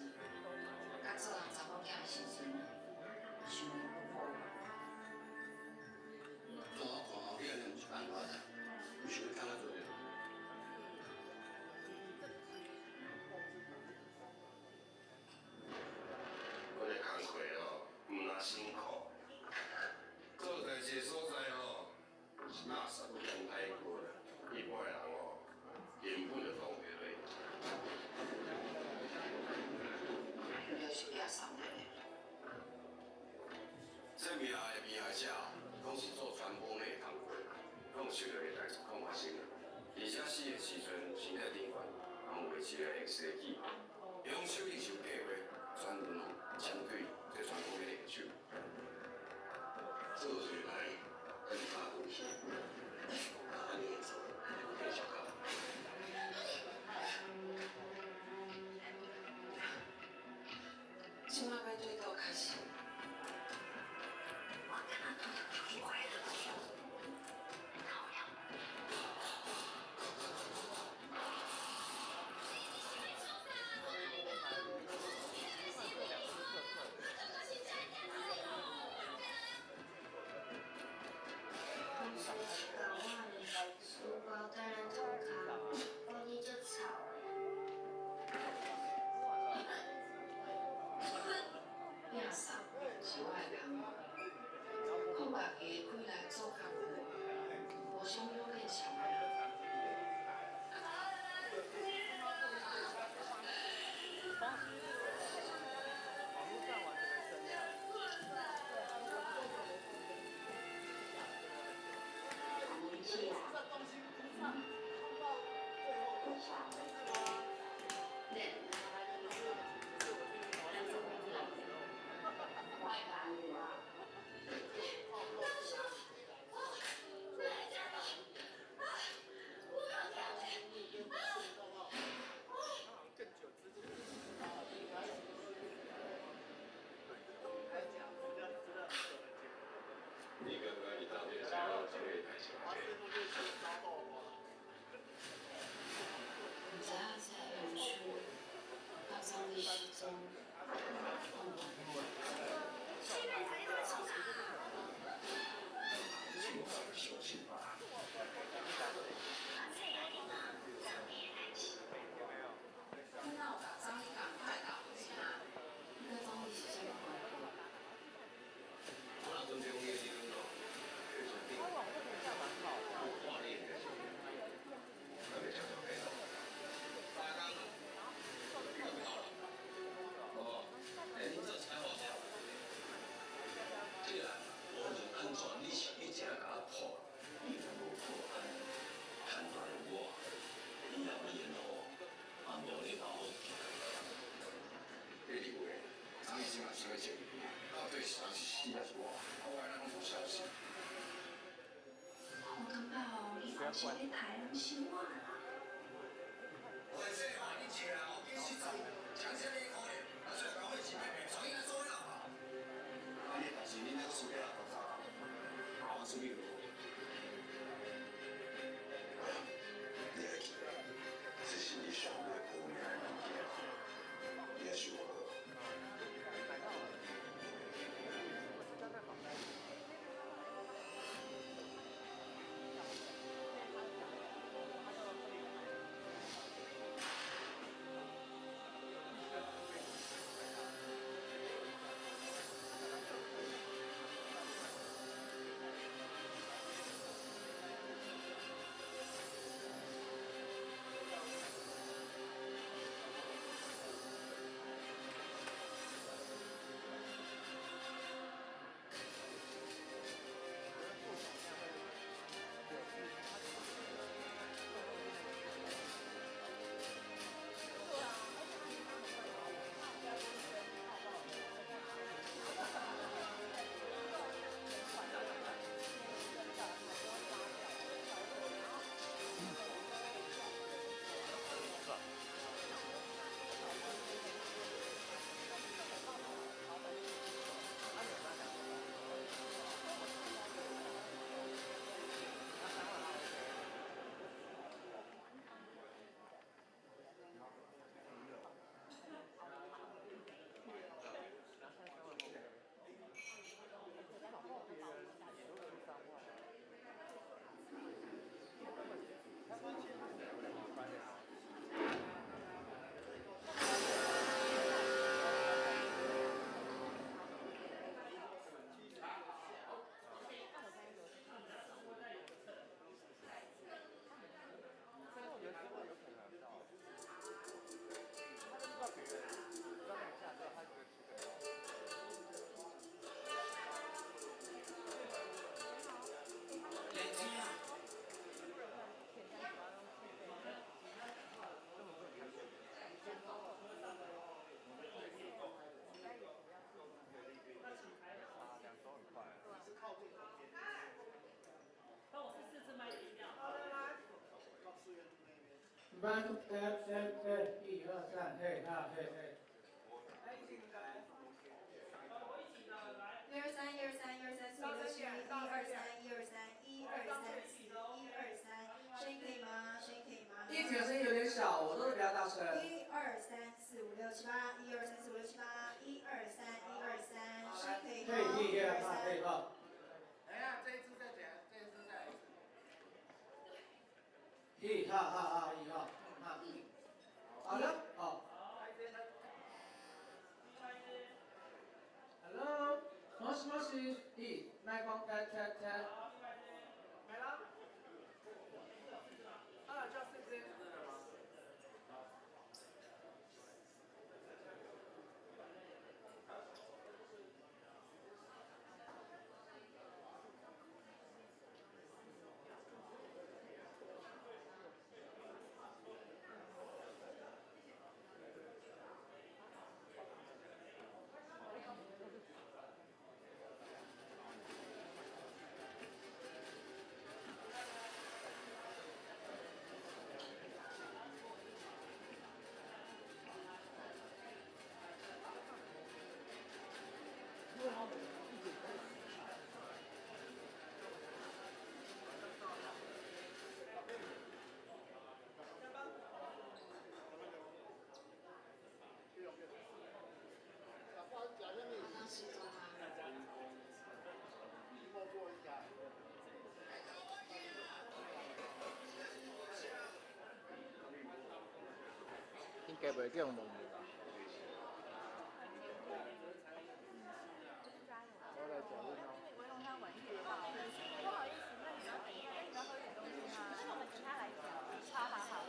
佮做人查某囝的时阵想的无仝。怎我看后你按呢毋是办法啦，有想欲呾怎做？我这工课哦，毋若辛苦，做代志所在哦，是垃圾兼歹过啦，一般的人哦，根本就挡袂落。就是寄送的。这庙的被害者拢是做传播妹的工课，拢有受著个代状况发生啊。而且死的时阵，身体顶悬，拢有画一个 X 的记号，用手艺术计划，专门哦针对这传播妹的下手。做出来，咱是拍过去，按呢做，继续讲。这摆欲对佗开始？我敢若拄著奇怪的东西。当初教我的是咧刣，毋是我啦。这是你上袂好命的物件，你爱想无？班，三三三，一二三，嘿，哈，嘿，嘿。一二三，一二三，一二三，四五六七，一二三，一二三，一二三四，一二三，声音可以吗？声音可以吗？一姐声音有点小，我都是比较大声。一二三四五六七八，一二三四五六七八，一二三，一二三，声音可以吗？可以，一二三，可以哈。等一下，这一次再讲，这一次再来一次。一哈哈哈，一哈。好了，好。Hello，もしもし，一，麦克风，开开开。没了。啊，就四支。应该袂叫人弄吧？我来食烟哦。不好意思，那你要等一下，那你要喝点东西吗？那我们请他来讲。好好好。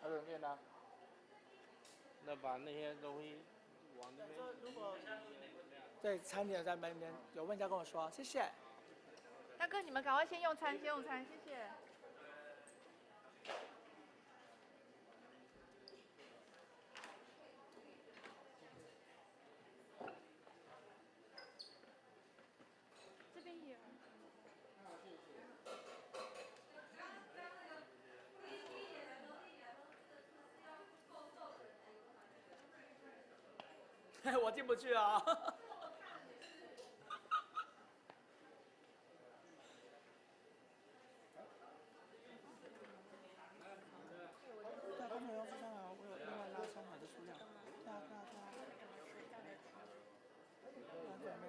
还有电呢？那把那些东西往那边。如果对，餐点在那边，有问一下跟我说，谢谢。大哥，你们赶快先用餐，先用餐，谢谢。这边有。我进不去啊！对啊，刚才要吃餐啊，我有另外拉餐盒的数量。对啊，对啊，对啊。对啊，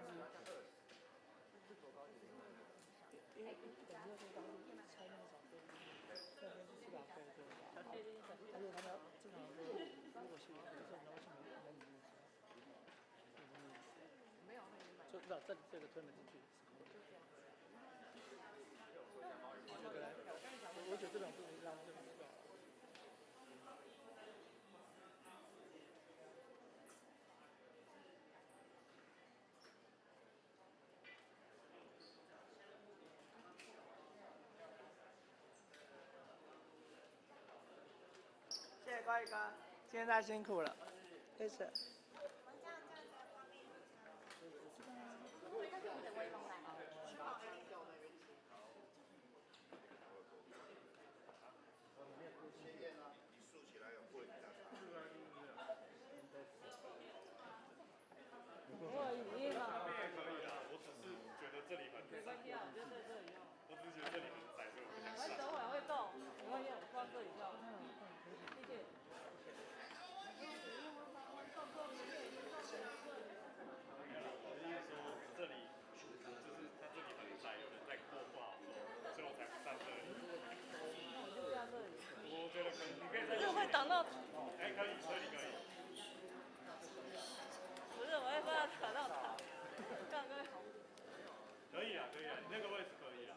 因为本身是当拆那个小飞，那边是吃把费，对吧？而且他们正常说，如果是就是你要去门里面吃，就那这这个推门进去是空的。你觉得？我觉得这种不能让这种知道。谢谢关宇哥，今天太辛苦了，谢谢。我语音嘛。那边也可以啊，我只是觉得这里很没关系啊，我就在这里用。我只是觉得这里很窄，所以我不想上。我等会会动，没关系，我放这里就好。谢谢。我的意思说，这里就是它这里很窄，有人在过不好走，所以我才不站这里。那我就站这里。我觉得可以，你可以在。这会挡到。哎，可以，这里可以。不是，我会怕挡到他。大哥。可以啊，可以啊，你那个位置可以啊。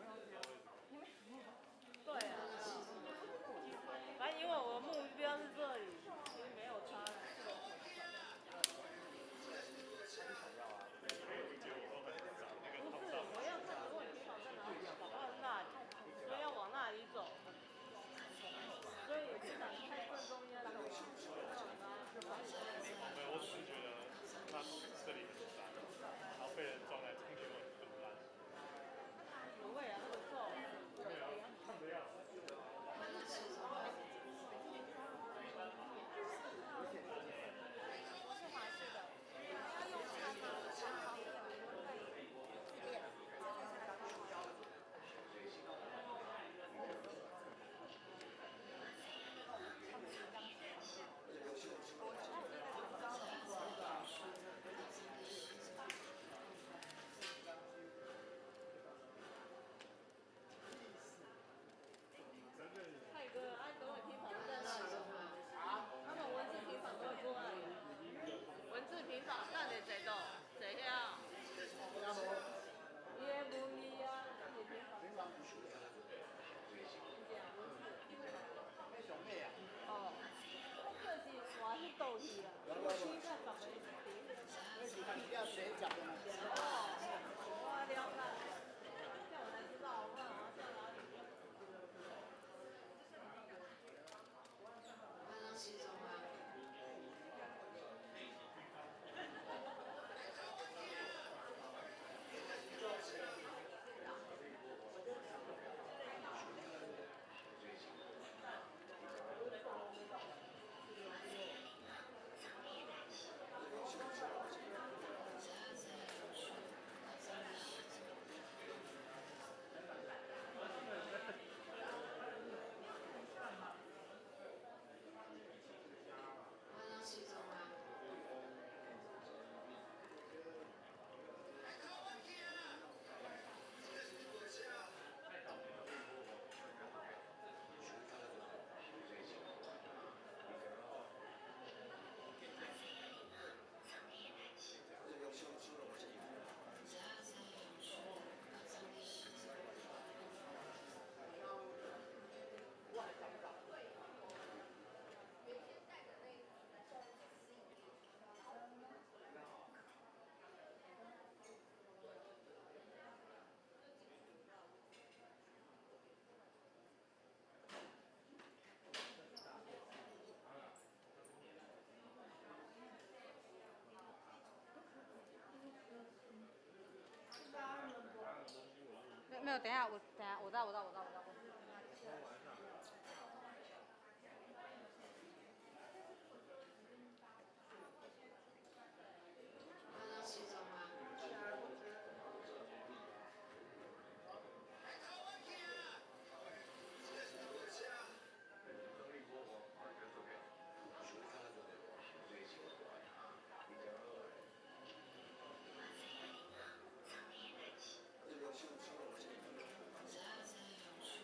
对啊。沒有，等下我等下我知道我知道我知道我知道。刚失踪吗？只要在有趣。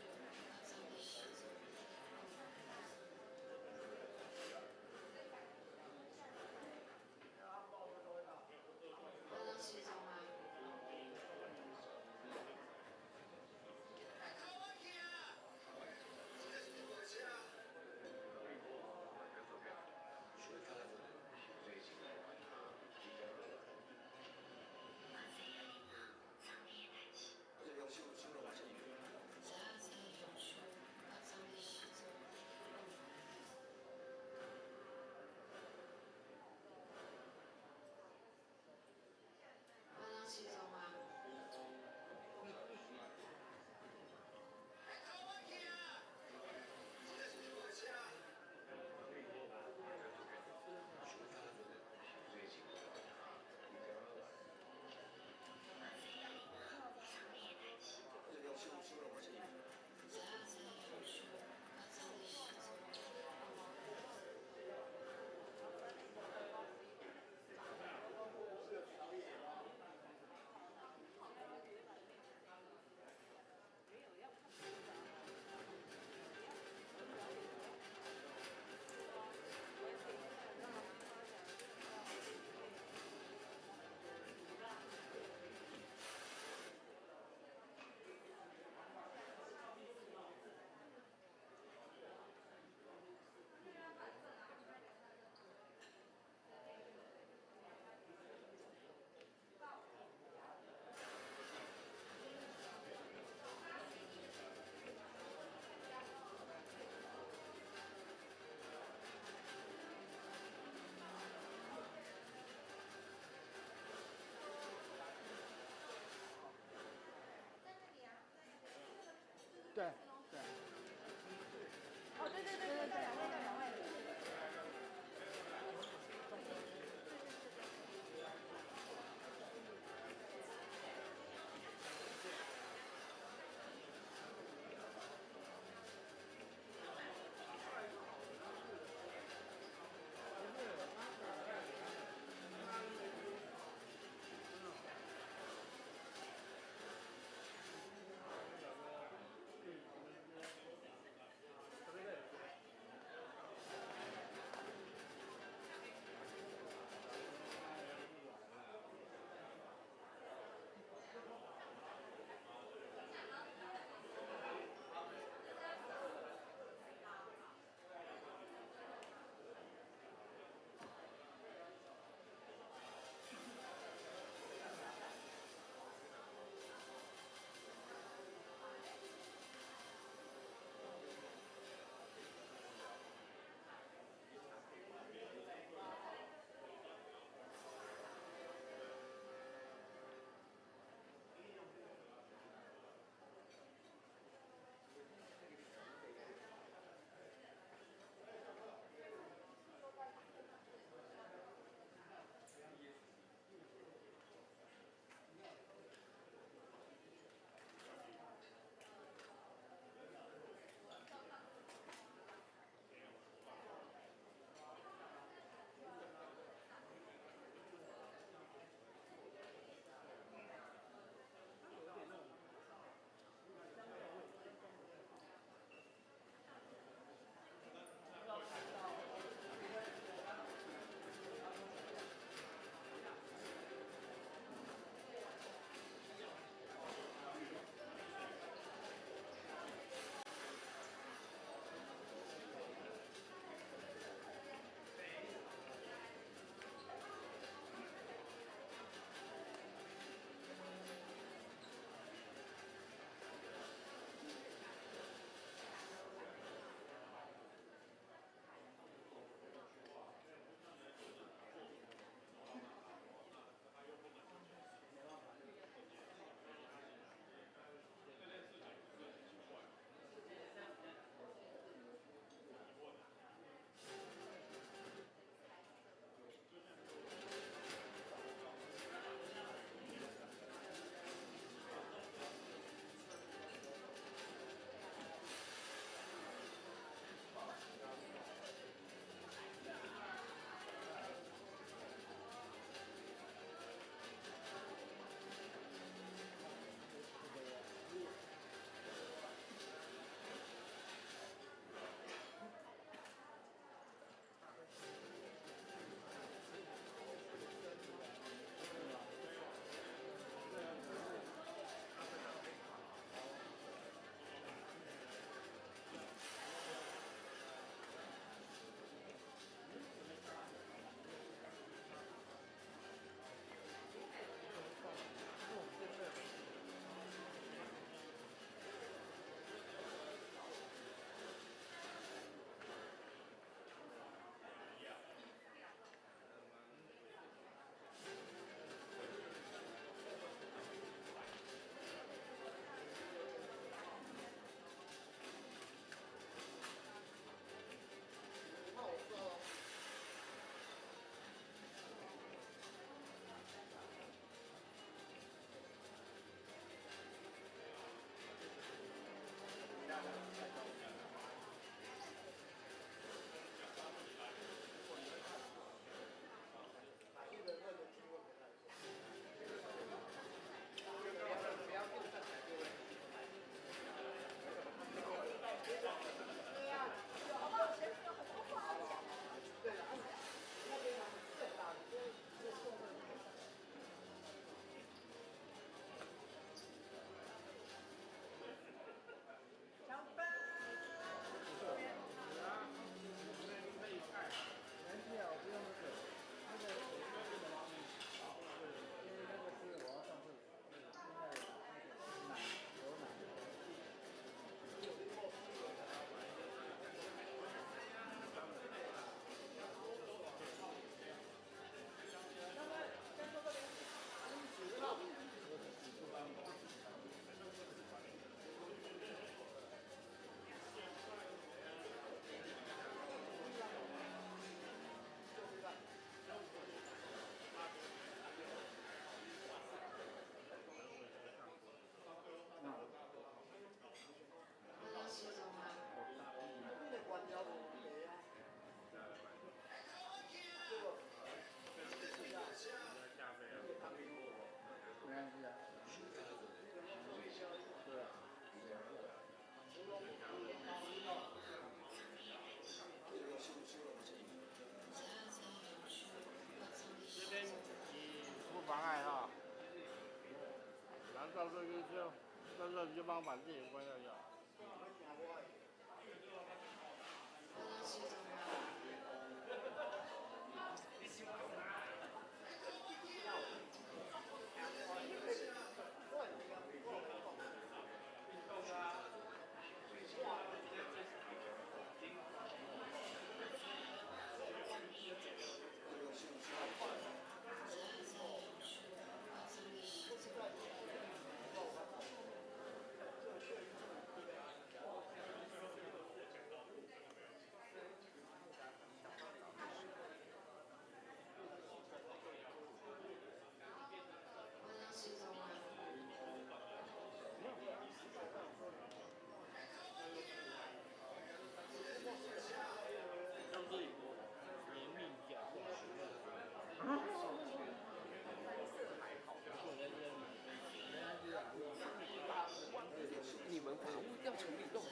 帮我把电源关掉就好。你们法务要处理弄。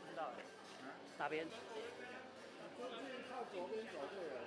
不知道哪边？靠左边走对了。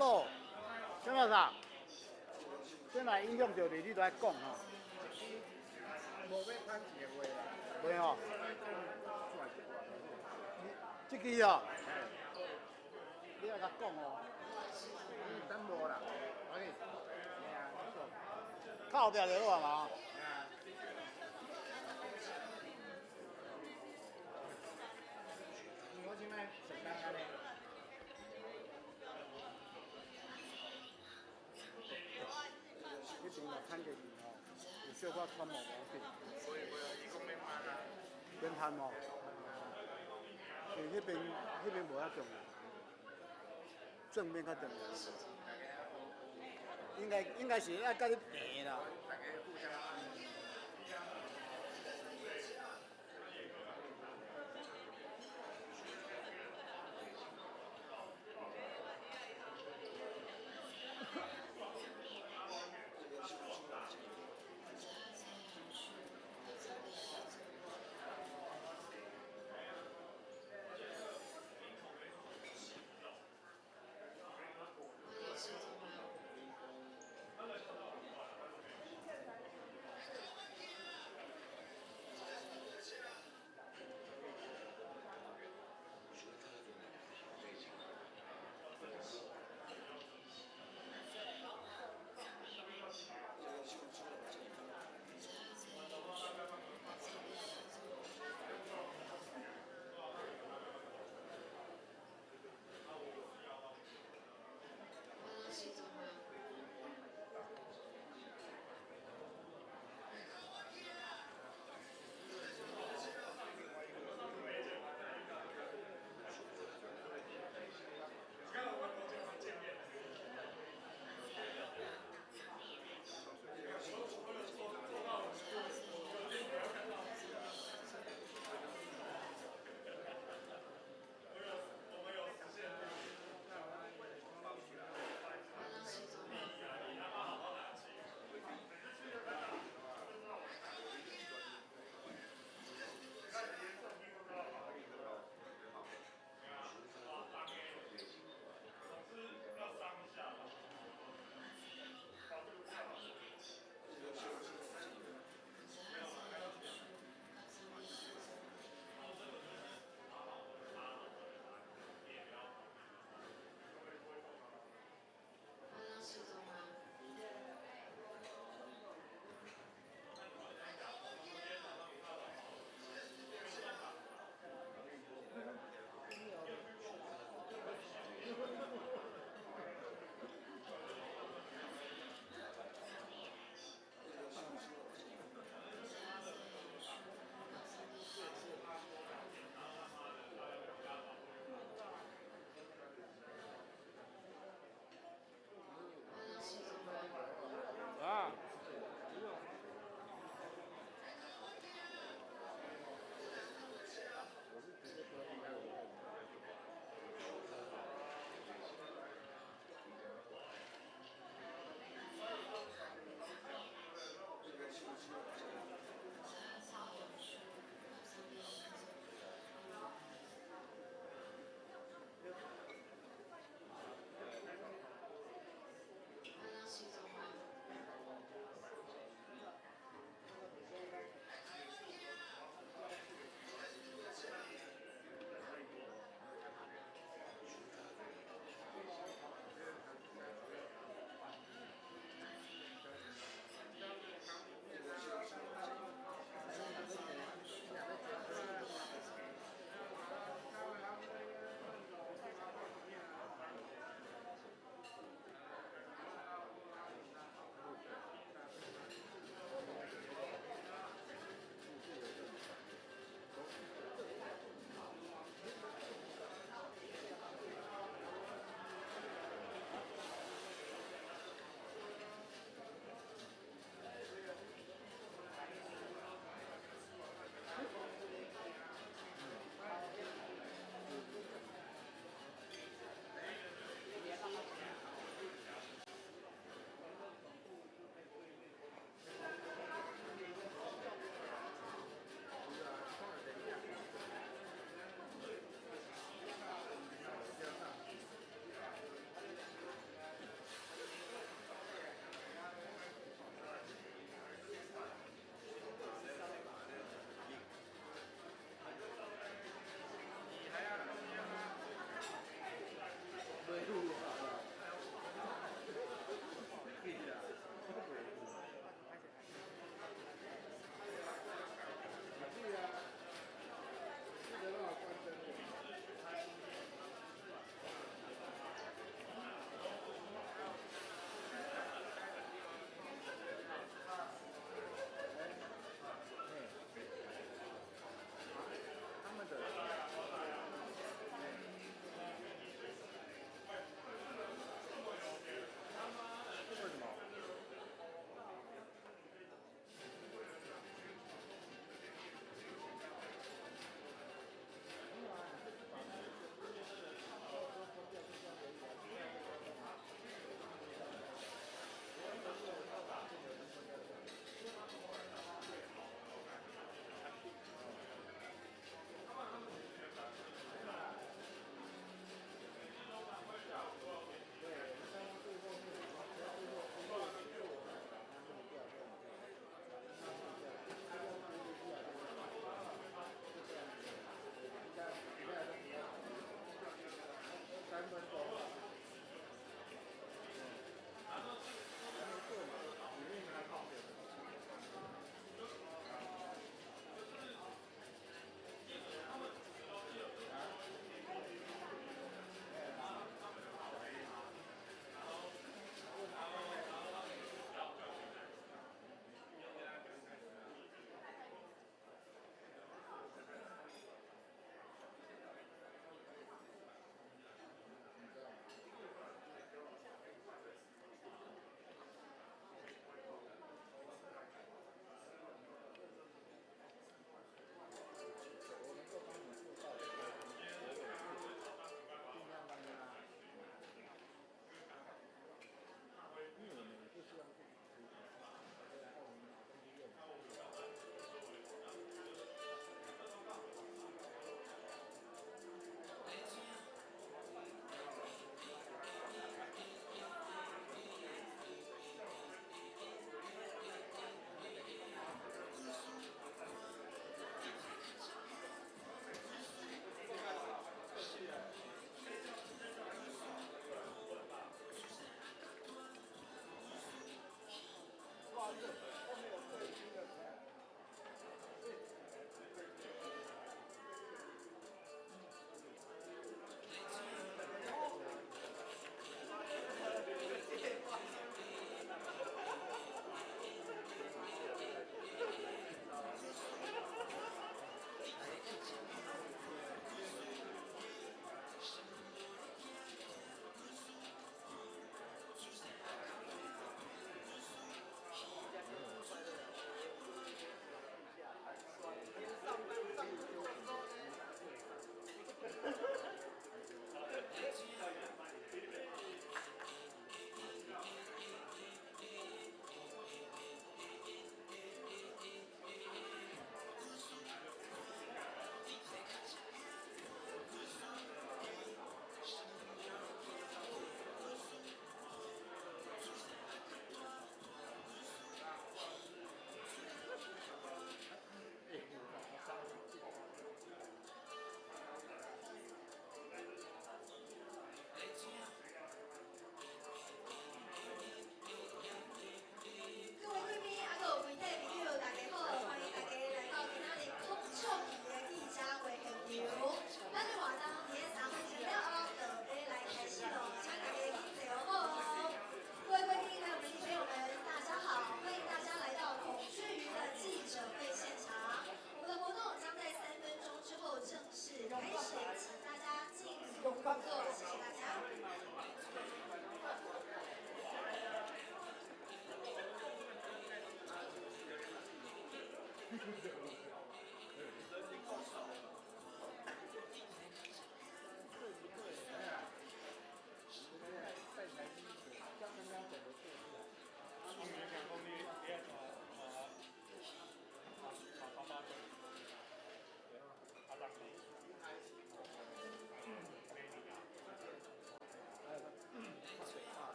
Hello，什么啥？这若影响著你，你都爱讲吼。无欲趁钱的话啦。袂吼。这支哦，你爱共讲哦。等无啦，可以。靠壁就好啊嘛。我这摆上班按呢。彼边若趁过去吼，有小可喘无无紧。免趁哦，因为彼边无遐重要，正面较重要。应该是爱共你平啦。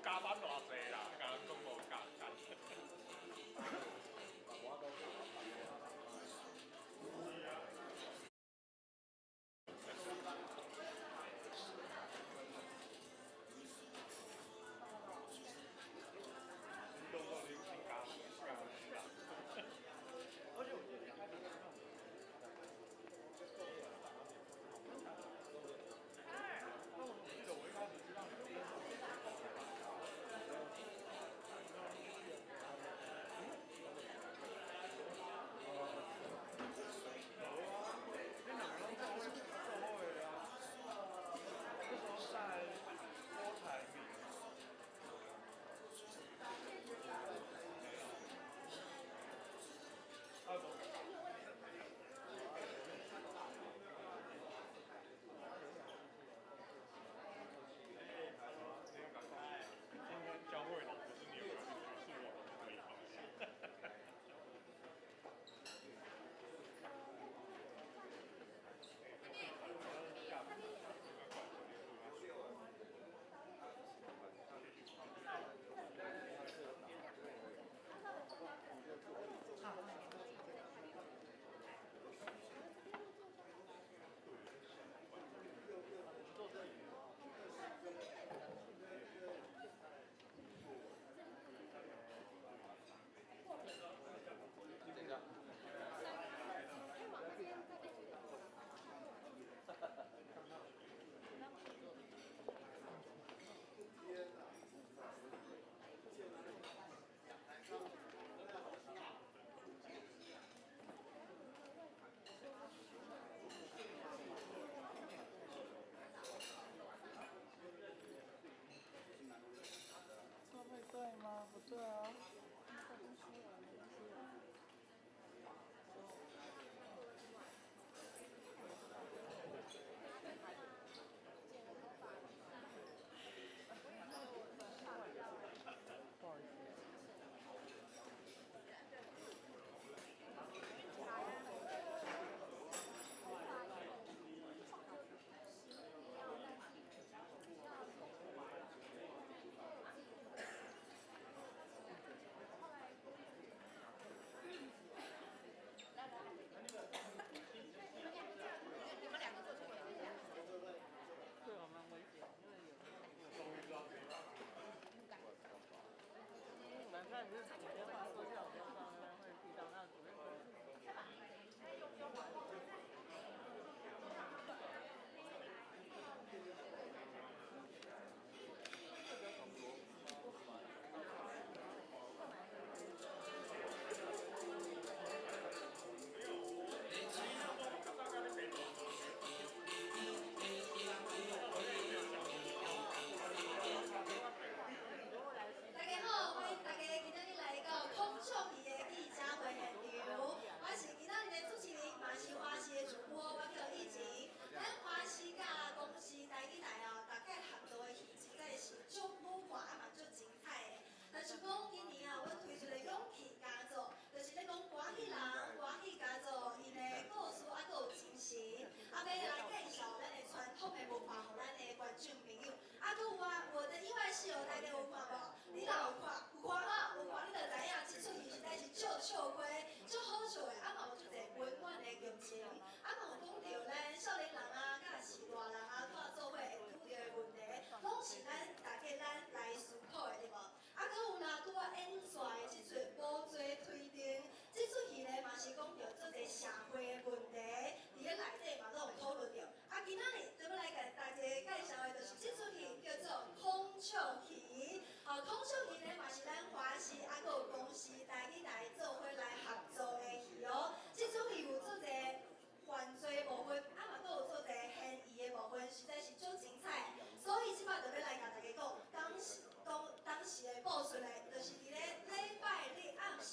加班偌济啦，共人讲无加班。对吗？不对啊。不好意思。对，我蛮危险，因为有。难怪你是左边放坐下，右边放那边会遇到那左边。大家好，欢迎大家今仔日来到孔雀戏的记者会现场。我是今仔日的主持人，嘛是华视的主播，我叫以晴。咱华视佮公视台语台哦，大概合作的戏实在是足好看，啊嘛足精彩的。但是讲今年啊，阮推出的勇气家族，就是咧讲歌戏人、歌戏家族𪜶的故事啊，阁有精神，啊，欲来介绍咱的传统的文化，予咱的观众朋友。啊，阁有啊，我的意外室友，大家有看无？你若有看，有看吼，有看你就知影，这出戏实在是足笑亏、足好笑的，啊嘛有足济温暖的剧情，啊嘛有讲著咱少年人啊，佮是大人啊，蹛做伙会拄著的问题，拢是咱大家咱来思考的，对无？啊，阁有啦，拄仔演煞的这出《宝座推灯》，这出戏咧嘛是讲著足济社会的问题，伫咧内底嘛拢有讨论著。啊，今仔日就欲来共大家介绍的，就是这出戏叫做《孔雀戏》。哦，孔雀戏咧嘛是咱华视啊，阁有公视台语台做伙来合作的戏哦。这出戏有足济犯罪部分，啊嘛阁有足济悬疑的部分，实在是足精彩的。所以这摆就欲来共大家讲，当时当当时的播出来，就是伫咧礼拜日暗时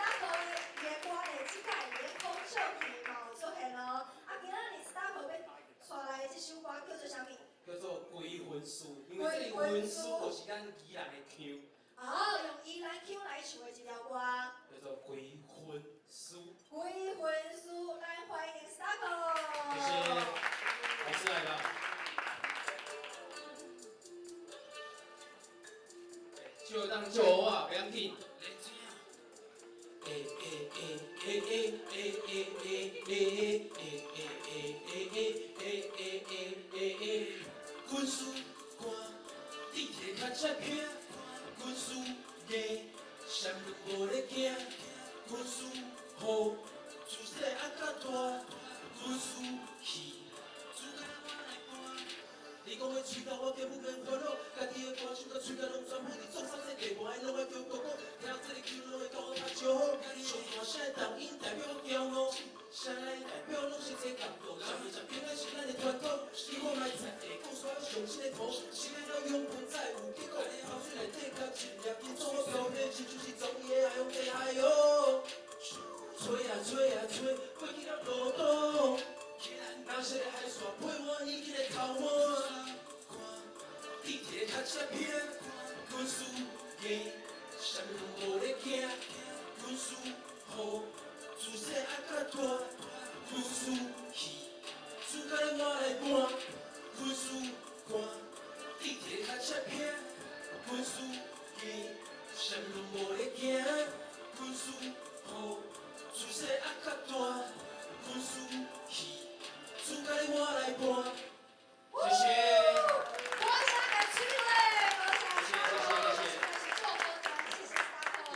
Starco 的演歌的這擺咧空手戲嘛有出現哦。啊，今仔日 Starco 欲帶來的這首歌叫做啥物？叫做《歸魂書》，因為這個魂書就是咱宜蘭的腔。哦，用宜蘭腔來唱的一條歌。叫做《歸魂書》。歸魂書，來歡迎 Starco。謝謝，老師來了。笑當笑我，袂要緊。欸欸欸欸欸欸欸欸欸欸欸欸欸欸欸欸欸，軍事官，地鐵較才拼，軍事硬，啥物無咧驚，軍事好，自細啊到大，軍事戲，主角我來扮。你講的喙角我根本免煩惱，家己的歌手甲喙角攏全部伫總三世地盤，攏愛叫哥哥，聽這个腔攏會感覺較招好。上大聲的童音代表驕傲，聲來代表攏是這感動，啥物啥平安是咱的傳統。你我莫在意，講煞上新的圖，是咱老勇不再有結果，口水內底較一粒金屬，我飄飛親像是昨夜海洋的海洋。吹啊吹啊吹，飞去到路东。那些个海线陪我已经的头毛。地铁较车拼，军事硬，啥物拢无咧惊。军事好，自细啊到大，军事戏，主角我来扮。军事官，地铁较车拼，军事硬，啥物拢无咧惊。军事好，自细啊到大，军事戏，主角我来扮。谢谢。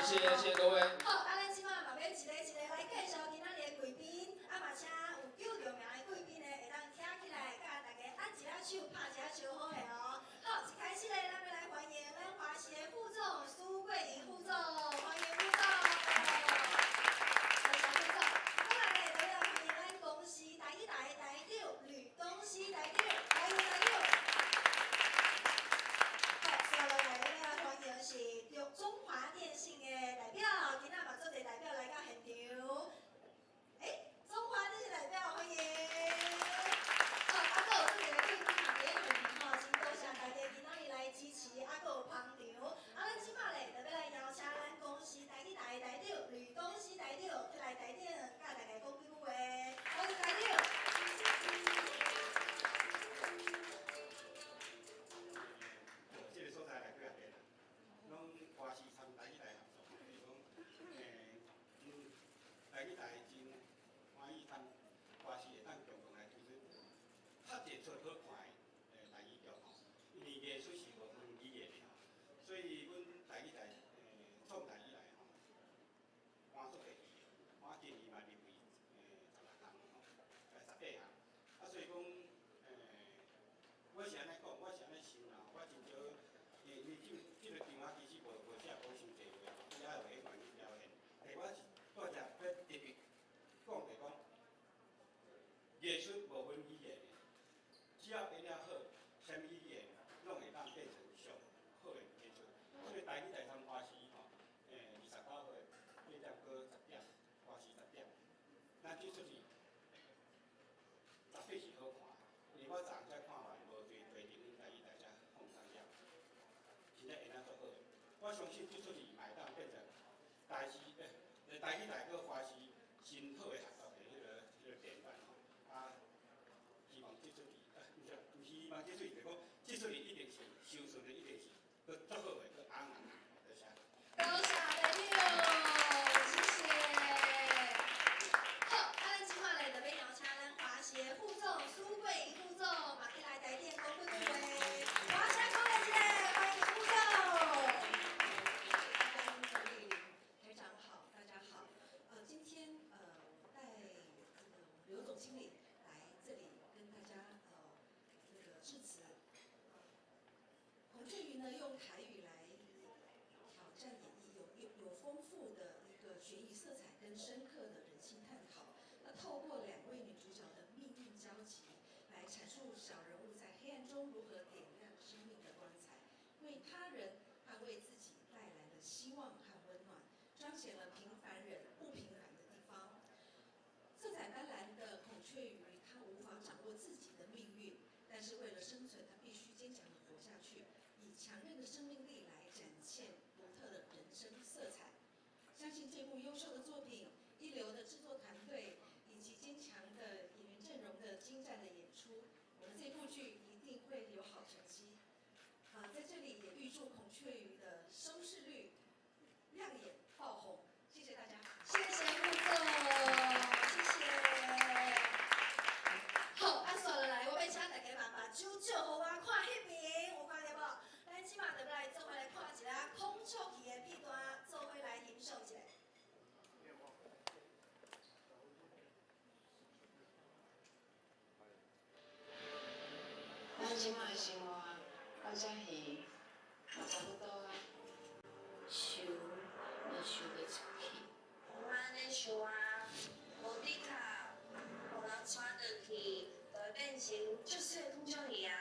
谢谢谢谢各位。好，啊，咱這擺嘛欲一个一个來介紹今仔日的貴賓，啊嘛請有叫著名的貴賓呢，會當站起來，佮大家按一下手，拍一下招呼的哦。好，一開始咧，咱欲來歡迎咱華視的副總蘇桂瑩副總，歡迎副總。多謝副總。過來咧，就要歡迎咱公視台語台的台長呂東西台長，歡迎台長。好，接落來咱欲來歡迎是中華電信的代表，今仔嘛做者代表來到現場。欸，中華電信代表歡迎。好，啊，閣有做者貴賓嘛佇咧現場吼，真多謝大家今仔日來支持，啊，閣有捧場。啊，咱這擺咧，就欲來邀請咱公視台語台的台長呂東西台長出來台頂，佮大家講幾句話。歡迎台長。這個所在來幾仔日啦，攏華視參台語台合作，就是講，台語台真歡喜參華視會當共同來推出較濟出好看的台語劇吼，因為藝術是無分語言的吼，所以阮台語台創台以來吼，換足濟戲，我今年嘛入圍16項吼，18項，啊所以講，我是按呢講，我是按呢想啦，我真少，因為這個場啊其實無無遮講傷濟話吼，伊愛有演員去表現，但我是帶遮欲特別講者講，藝術無分語言的，只要演了好，啥物語言攏會當變成上好的演出。所以台語台參華視吼，29號8點過10點，華視10點，咱這出戲絕對是好看，因為我昨昏才看完，無對提前阮台語台才放鬆了，真正演得足好的。我相信這出戲嘛會當變成台視台語台閣華視真好的合作的彼個典範吼。啊，希望這出戲，毋是希望這出戲，就是講這出戲一定是收視率一定是閣足好的，閣紅紅紅，多謝。多謝台長，謝謝。好，啊，咱這擺咧就欲邀請咱華視的副總蘇桂瑩副總嘛起來台頂講幾句話。我請鼓勵一下，歡迎副總。台長好，大家好。今天我帶這個劉總經理來這裡跟大家那個致辭。洪振雲呢用台語來挑戰演繹，有豐富的一個懸疑色彩跟深刻的人性探討。那透過兩位女主角的命運交集，來闡述小人物在黑暗中如何點亮生命的光彩，為他人和為自己帶來了希望和溫暖，彰顯了平凡人雀鱼，它无法掌握自己的命运，但是为了生存，它必须坚强的活下去，以强韧的生命力来展现独特的人生色彩。相信这部优秀的作品、一流的制作团队以及坚强的演员阵容的精湛的演出，我们这部剧一定会有好成绩。啊，在这里也预祝孔雀鱼的收视率亮眼爆红，谢谢大家。谢谢副总，谢谢。好，啊，煞落来，我欲请大家嘛，目睭借予我看彼边，有看著无？咱这马就欲来做伙来看一下孔雀鱼的片段，做伙来欣赏一下。咱这马的生活到遮鱼嘛差不多啊，想嘛想袂出去。毋按呢想啊，无的确，予人带落去，就会变成足细的孔雀鱼啊。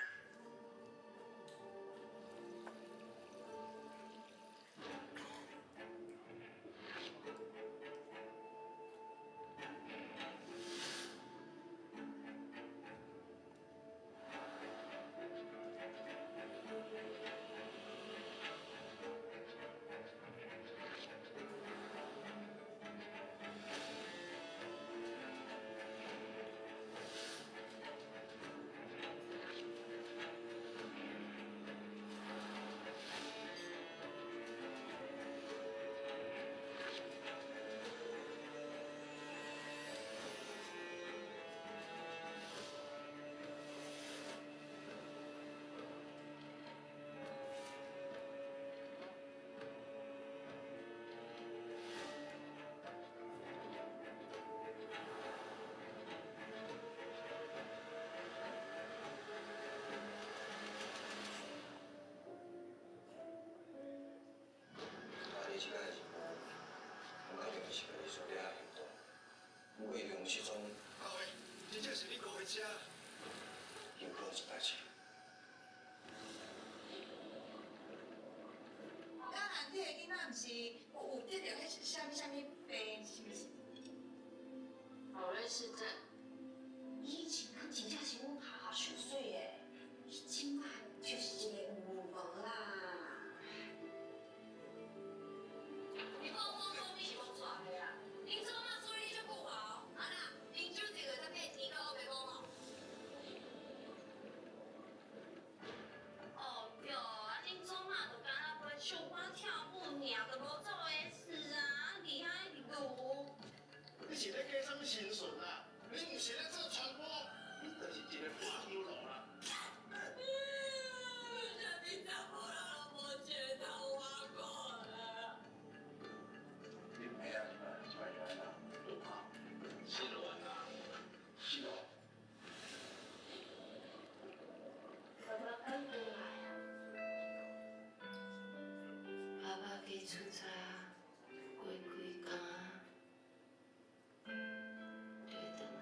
啊，你这个任务，我肯定是家己所了行动。不过梁失踪，阿辉，真正是你误会车。有可能出代志。啊，你的囡仔毋是有得著彼啥物啥物病，是毋是？好认识这，以前咱真正是阮爸上媠的，伊这摆就是一个有无啦。你讲我讲你是无错的啦，恁祖妈处理足久哦，啊啦，啉酒醉个才变天到乌白无吼。哦对，啊恁祖妈就敢若陪唱歌跳舞尔，就无做的事啊，啊伫遐一直撸。你是咧假啥物神顺啊？你毋是咧做传播，你就是一个破香炉啦。啥物查某人拢无一个通我看啦。恁爸啊，这摆是按怎？失恋啊，失恋。爸爸赶转来啊！爸爸去出差，过几工就会转来。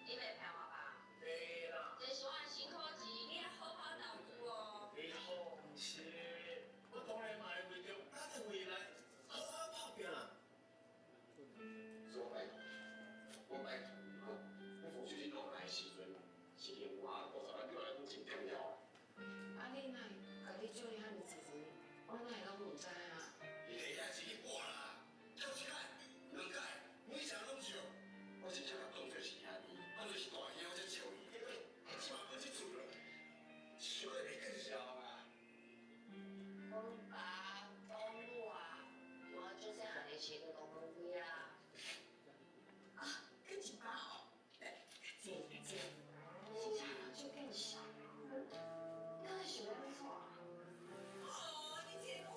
你袂骗我吧？袂啦。这是我的辛苦钱，你爱好好投资哦。你放心，我当然嘛会为著咱的未来好好打拼啦。所以我拜托，我拜托你讲，你冯秀珍落来的时阵，是另外50万对我来讲真重要。啊，你哪会共你借遐尔济钱？我哪会拢毋知啊？伊下遐钱去博啦，缴一届、两届，每场拢借。我真正共当做是兄弟，当做是大兄，我才借伊。这嘛本这厝了，小会袂见笑啊。阮爸讲我，我做细汉的时阵就讲你啊。啊，搁一包吼，较济较济。真正人就见笑，你敢会想欲按怎？哦，你这个讲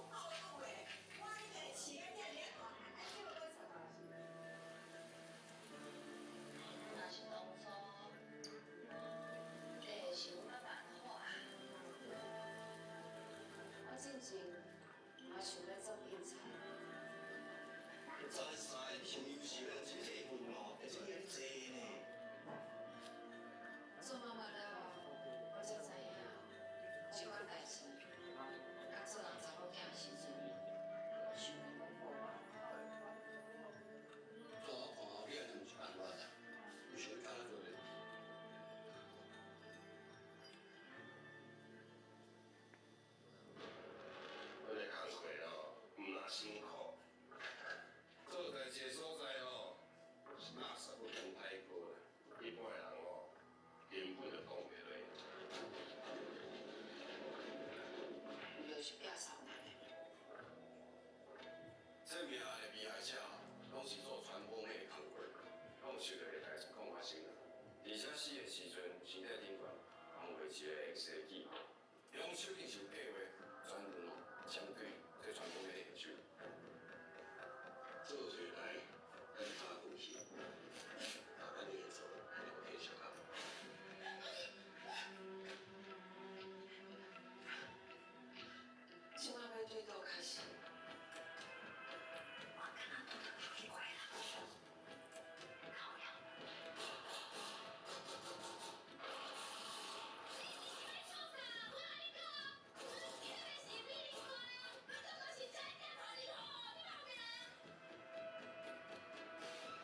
是摒扫人的。这命案的被害者攏是做傳播妹的工課，攏有受著的代誌況發生啊。而且死的時陣，身體頂懸放畫一個 X 的記號，兇手一定是有計劃，專門哦針對這傳播妹下手。做一個來，咱拍過去，把咱的做，咱就繼續啊。這擺欲對佗開始？我敢若拄著奇怪人，靠腰。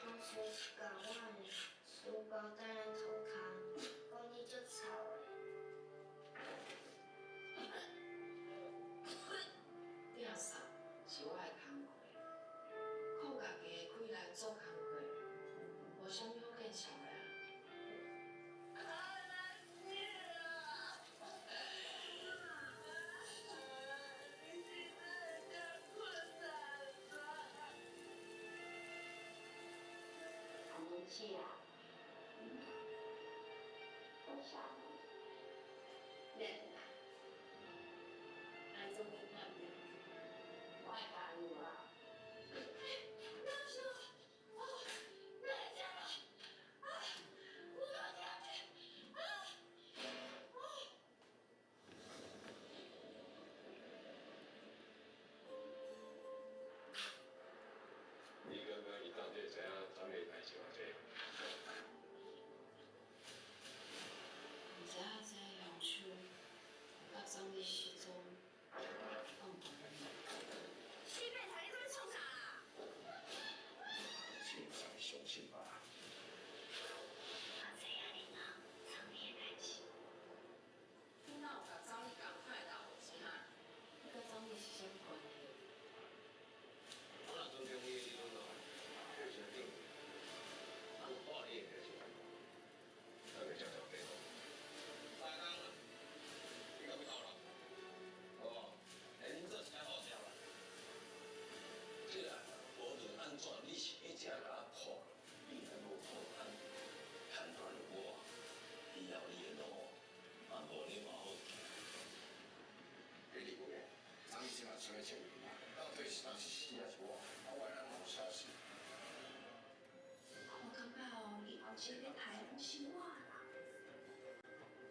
当初共我的书包蹛咧涂跤，讲你足臭的。摒扫是我的工課，靠家己的氣力做工課，無啥物好見笑的啊。阿文姐啊，多謝你。免啦，咱做伙打拼，我會加油啊！你感覺伊到底知影張的代誌偌濟？毋知影這兇手佮張麗失蹤有關聯無？死變態，你這欲創啥啦？凊彩相信吧。我知影你喏，創你的代誌。你哪有共張麗仝款的老母錢啊？你佮張麗是啥物關係？我若尊重你的時陣哦，你是頂，啊有破你的代誌，咱袂才條地路。三工啦，你敢欲偷人？好無？欸，恁做一工好笑啦。這啦，無論按怎，你是一直共我破，你若無破案，判斷我，以後你的路嘛無你嘛好行。你認為，張醫生嘛啥物證明啊？到底是人是死還是活？啊，我咱嘛有消息。我感覺哦，伊後一个刣攏是我啦。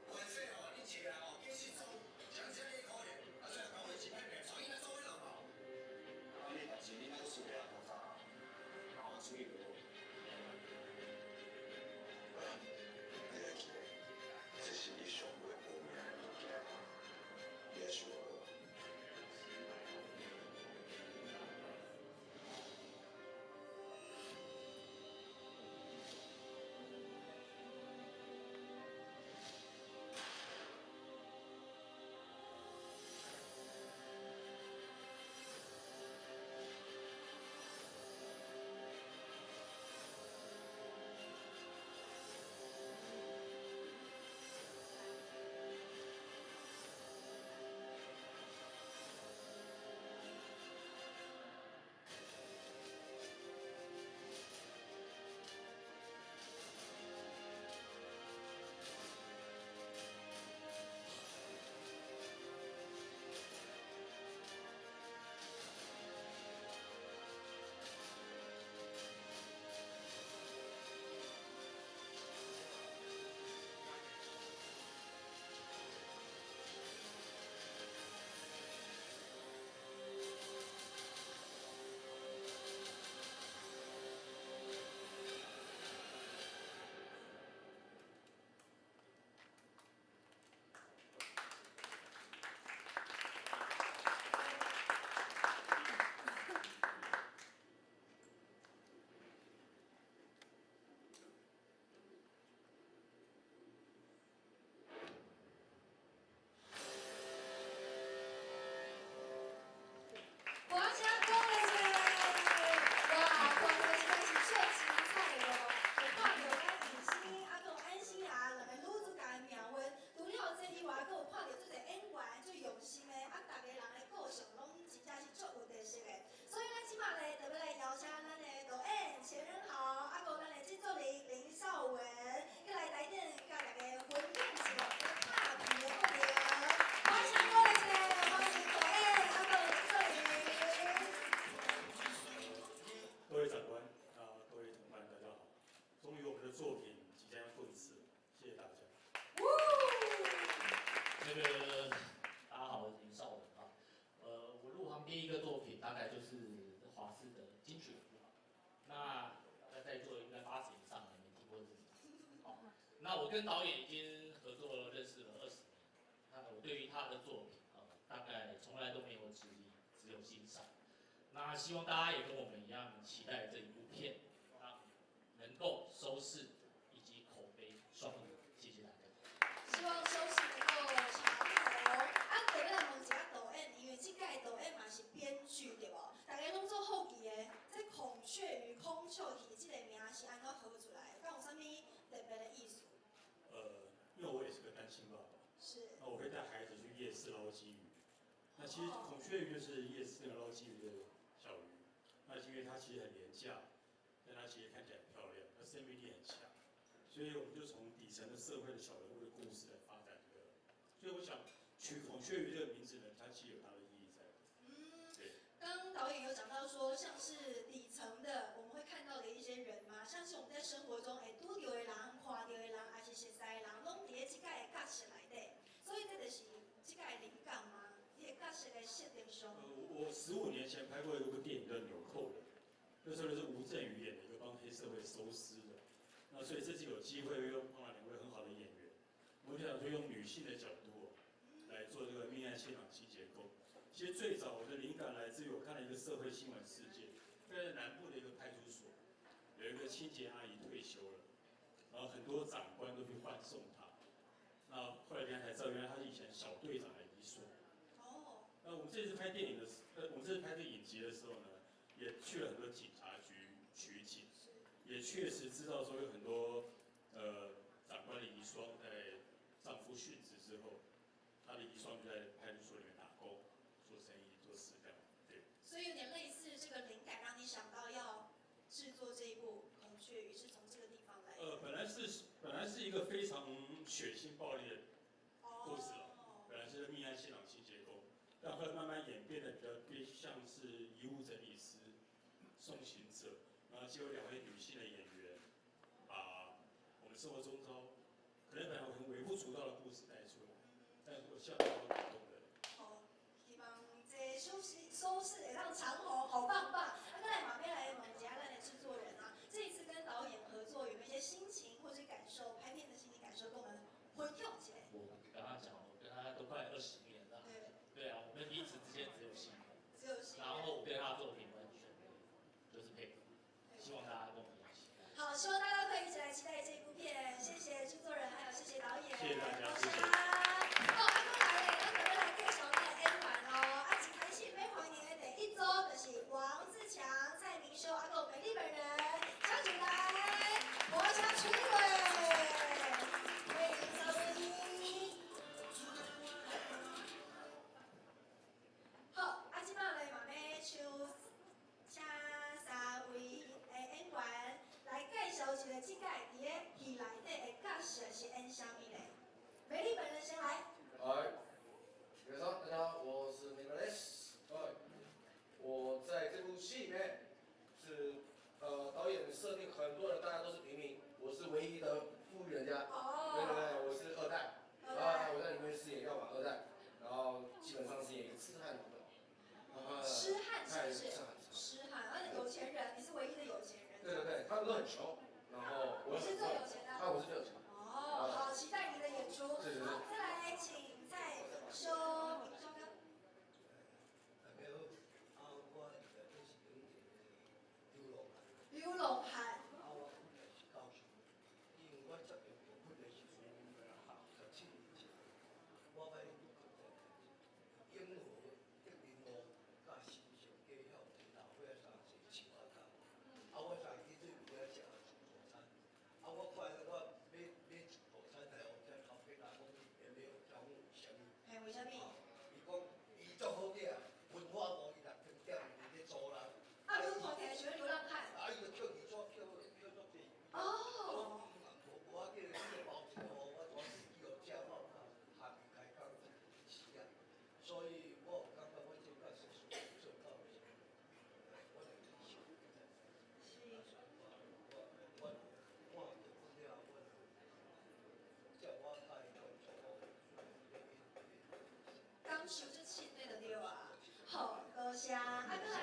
關稅哦，恁一個人哦，去失蹤，講這個可憐，啊，最後講話是騙騙，所以咱做伙老婆。啊，你代誌你莫私底下講啥，我處理就好。你會記得，這是你上袂無名的物件，你愛想好。那我跟导演已经合作了认识了20年，那我对于他的作品啊，大概从来都没有质疑，只有欣赏。那希望大家也跟我们一样期待这一部片，啊，能够收视以及口碑双赢。谢谢大家。希望收视能够长虹。啊，阁欲来问一下导演，因为这届导演嘛是编剧对无？大家拢做好奇的，这孔雀鱼、孔雀鱼这个名是按怎号出来？敢有啥物特别的意思？因为我也是个单亲爸爸，那我会带孩子去夜市捞金鱼。那其实孔雀鱼就是夜市那个捞金鱼的小鱼。那因为它其实很廉价，但它其实看起来很漂亮，它生命力很强，所以我们就从底层的社会的小人物的故事来发展这个。所以我想取孔雀鱼这个名字呢，它其实有它的意义在。对。刚刚导演有讲到说，像是底层的我们会看到的一些人嘛，像是我们在生活中会拄著的人、看著的人，还是熟似的人，拢伫咧这个角色内底。所以这就是这个灵感吗？这个角色的设定上。我15年前拍过一部电影叫《纽扣人》，那时候就是吴镇宇演的一个帮黑社会收尸的。那所以这次有机会又碰到2位很好的演员，我就想说用女性的角度来做这个命案现场清洁工。其实最早我的灵感来自于我看了一个社会新闻事件，在南部的一个派出所，有一个清洁阿姨退休了，然后很多长官都去欢送她。那后来人家才知道，原来她是以前小队长的遗孀。那我们这次拍电影的时，我们这次拍这个影集的时候呢，也去了很多警察局取景，也确实知道说有很多长官的遗孀在丈夫殉职之后，她的遗孀就在派出所里面打工、做生意、做饲料，对。所以有点类似这个灵感，让你想到要制作这一部《孔雀鱼》，是从这个地方来的。本来是一个非常血腥暴力的故事了，本来是命案现场清洁工，但后来慢慢演变得比较偏像是遗物整理师、送行者，然后结果2位女性的演员，把我们生活中遭可能本来很微不足道的故事带出来，但是我笑得好感动的。好，希望这收视会当长虹，好棒棒！啊，再来嘛，欲来问一下咱的制作人啊，这一次跟导演合作有没有一些心情或者感受？拍片的心情感受跟我们分享一下。我刚刚讲，我跟他都快20年了。对啊，我们彼此之间只有信任。只有信任。然后我对他的作品完全就是佩服，希望大家跟我们一起。好，希望大家可以一起来期待这部片。谢谢制作人，还有谢谢导演。谢谢大家，谢谢。好，啊，过来咧，咱就欲来介绍咱的演员哦。啊，一开始欲欢迎的第一组就是王自强、蔡明修，啊，阁有美丽本人，请进来，我请崔伟，欢迎三位。好，啊，这摆咧嘛欲抽请三位的演员来介绍一下这届伫咧戏内底的角色是演啥物咧？美丽本人先来。来，大家好，我是美乐 S。我在这部戏里面是导演设定很多人，大家都是平民，我是唯一的富裕人家。对对对，我是二代。啊，我在里面饰演药马二代，然后基本上是演一个痴汉的。痴汉是不是？痴汉，而且有钱人，你是唯一的有钱人。对对对，他们都很穷，然后我是最有钱的。啊，我是最有钱。哦，好，期待你的演出。是是是。好，再来请蔡明修，明修哥。大家好，啊，我内底是演一个流浪汉。流浪汉。啊，我本来是高雄，因为我接到剧本的时阵，17年前，我爱永和德林路佮新城街遐有一个老岁仔三坐树仔跤，啊，我家己对面遐食自助餐，啊，我看我买买自助餐来，予这头家人讲伊会买予讲为啥物？嘿，为啥物？伊讲伊足好额，文化路伊6间店伫咧租人。啊，你看起来像流浪汉。啊，伊就捡二纸，捡足济。哦。无无要紧，你个包一个，我转去予食，我有下面开工是啊，所以我有感觉我这角色做到是，我的理想。是。我看剧本了，我就照我喜欢做。感受足深的就对啊。好，多谢。啊，阁来，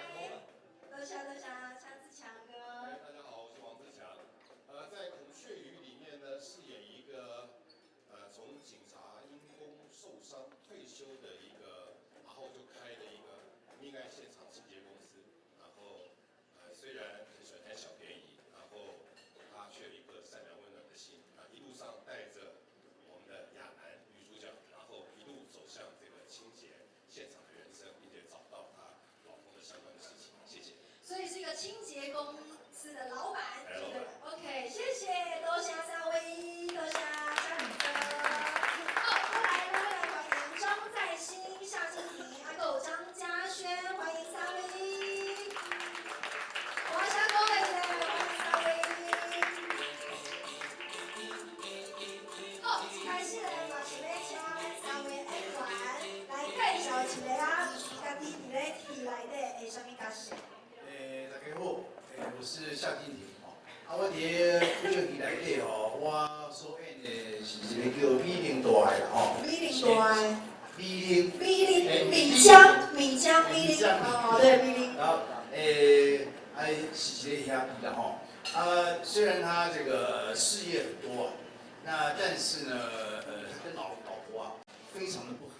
多谢多谢，请志强哥。大家好，我是王志强。在《孔雀鱼》里面呢，饰演一个虽然很喜欢贪小便宜，然后她却有一颗善良温暖的心，啊，一路上带着我们的亚楠女主角，然后一路走向这个清洁现场的人生，并且找到她老公的相关的事情。谢谢。所以是一个清洁公司的老板，这个 OK，谢谢，多谢三位，多谢嘉敏哥。好，过来，来来欢迎张在兴、夏静婷，还有张嘉轩，欢迎三位。我声讲的是，欢迎三位。好，一开始呢，嘛是欲请咱三位演员来介绍一下啊，家己伫咧戏内底的啥物角色。大家好，我是夏静婷吼。啊，我伫咧古装戏内底吼，我所演的是一个叫美玲大的啦吼。美玲大的。美玲。美玲，闽江，闽江，美玲。哦，对，美玲。然后，是一个兄弟啦吼。啊，虽然他这个事业很多啊，那但是呢，他跟老婆啊非常的不和。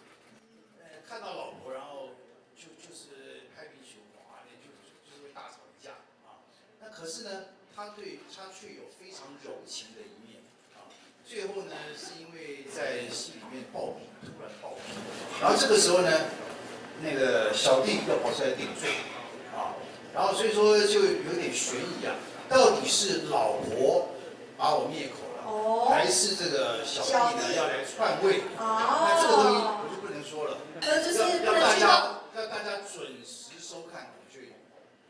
看到老婆，然后就是拍皮球啊，就是会大吵一架啊。那可是呢，他对他却有非常柔情的一面啊。最后呢，是因为在戏里面暴毙，突然暴毙，然后这个时候呢，那个小弟要跑出来顶罪啊，然后所以说就有点悬疑啊，到底是老婆把我灭口了，还是这个小弟呢要来篡位？那这个东西我就不能说了，就是要大家要大家准时收看《孔雀鱼》。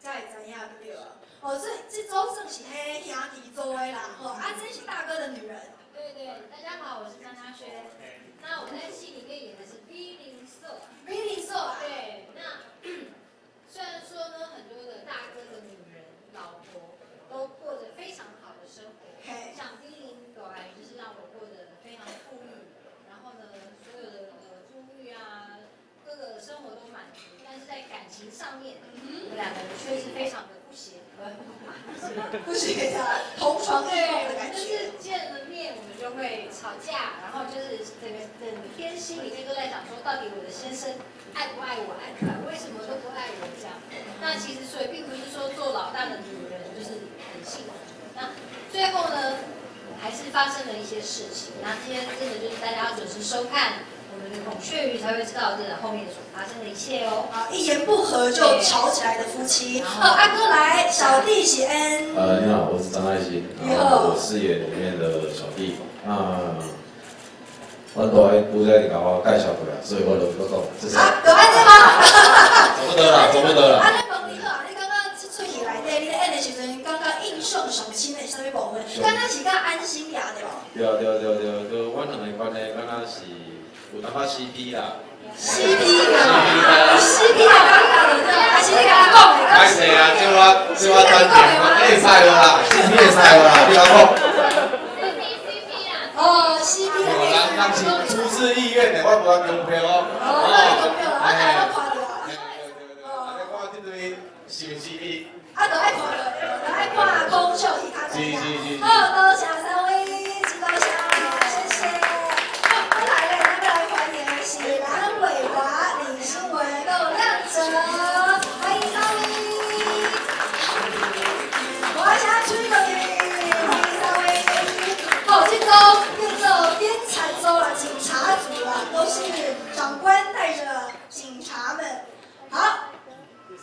才会知影对啊。哦，这组算是彼兄弟组的啦，吼，啊，这是大哥的女人。对对，大家好，我是张嘉轩。那我在戏里面演的是 B 零色。B 零色啊。对，那虽然说呢，很多的大哥的女人、老婆都过着非常好的生活，像 B 零狗孩就是让我过得非常富裕，然后呢，所有的珠玉啊，各个生活都满足，但是在感情上面，我们两个人却是非常的不协和，不协和，同床异梦的感觉。就是见了面我们就会吵架，然后就是整天心里面都在想说，到底我的先生爱不爱我，爱不爱，为什么都不爱我这样？那其实所以并不是说做老大的女人就是很幸福。那最后呢，还是发生了一些事情。那今天真的就是大家要准时收看我们的孔雀鱼，才会知道这后面所发生的一切哦。啊，一言不合就吵起来的夫妻。好，阿哥来，小弟是恩。你好，我是张爱新，然后我饰演里面的小弟。那阮大个不在甲我介绍过啊，所以我就不讲。这是。啊，就按呢吗？走不得了，走不得了。啊，你问你好，你感觉这出戏内底，你咧演的时阵，感觉印象上深的是啥物部分？敢若是佮安心亚对无？对对对对，就阮两个关系，敢若是有淡薄 CP 啦。 CP 啦，CP 的感觉对，还是你家己讲的？歹势啊，这我单纯，会使无啦，CP 会使无啦，你讲。哦，CP 啦。人是出自意愿的，我无强迫哦。哦，我强迫，我大家拢看著啊。对对对，啊，你看这对是毋是 CP？啊，就爱看落，就爱看孔雀鱼较知影。是。好，多谢三位，真多谢，谢谢。好，过来咧，咱欲来欢迎的是蓝伟华、李新文、阁有亮哲，欢迎三位。我声吹落去，欢迎三位。好，这组叫做编产组啦，警察组啦，都是长官带着警察们。好，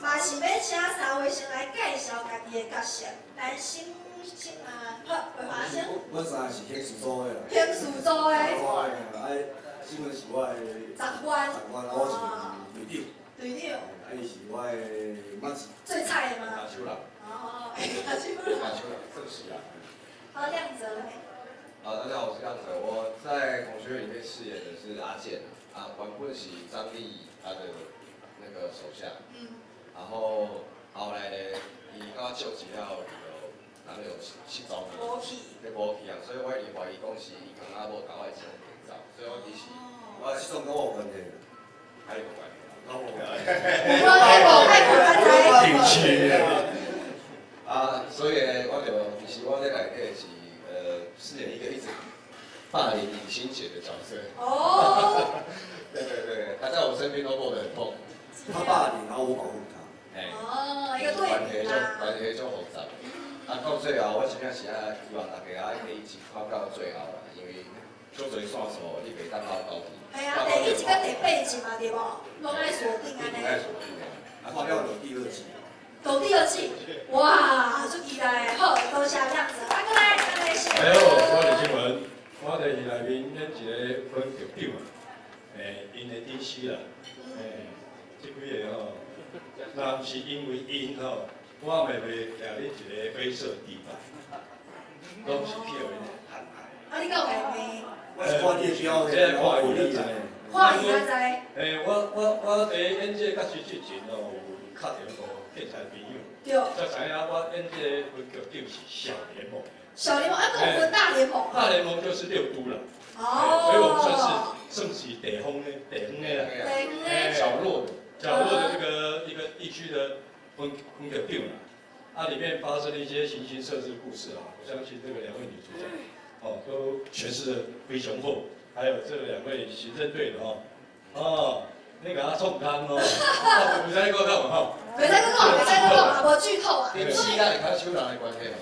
嘛是欲请三位先来介绍家己的角色。来，先啊，好，伟华先。阮三个是刑事组的啦。刑事组的。我的，啊，新闻是我的。长官。长官，啊，我是队长。队长。啊，伊是我的马是。最菜的吗？下手啦。哦，下手啦。下手啦，算是啦。好，亮哲嘞。大家好，我是亮哲，我在《孔雀》里面饰演的是阿健啊，原本是张力他的那个手下，然后后来呢，伊佮我借钱了后，就人就失踪去，无去，对，无去啊，所以我一直怀疑讲是伊共阿某共我的钱骗走，所以我其实我失踪佮我有关系，佮你无关系，佮我无关系，我爱看较知。啊，所以呢，我就其实我在内底是饰演一个一直霸凌隐形姐的角色。哦。对对对，他在我身边都过得很痛。他霸凌，然后我保护他。哦，一个对比啦。关系足复杂。啊，到最后我真正是爱希望大家爱第一集看到最后啦，因为足济线索你袂当拗到去。系啊，第一集佮第八集嘛，对无？拢爱锁定按呢。爱锁定的。啊，看了有第二季。有第二季，哇，足期待！好，多谢亮子，啊，过来，咱来先。哎好，我李新文，我在戏内面演一个分局长啊，𪜶的顶司啦，这几个吼，若毋是因为𪜶吼，我嘛袂徛咧一个灰色地带，拢是去予𪜶陷害。啊，你敢有共骂？我是看你的表现，这看伊就知。看伊才知。我伫演这个角色之前吼，有敲电话警察朋友，才知影我演这个分局长是小联盟。小联盟，啊，阁有分大联盟。大联盟就是六都啦。哦。所以我们算是地方的地方的啦。地方的。角落的这个一个地区的分局长啦，啊，里面发生了一些形形色色的故事啊，我相信这个两位女主角，哦，都诠释的非常好，还有这两位行政队的哦，你共我创空哦，我袂使阁讲吼。袂使阁讲，袂使阁讲，无剧透啊。顶时咱会较手人的关系嘛，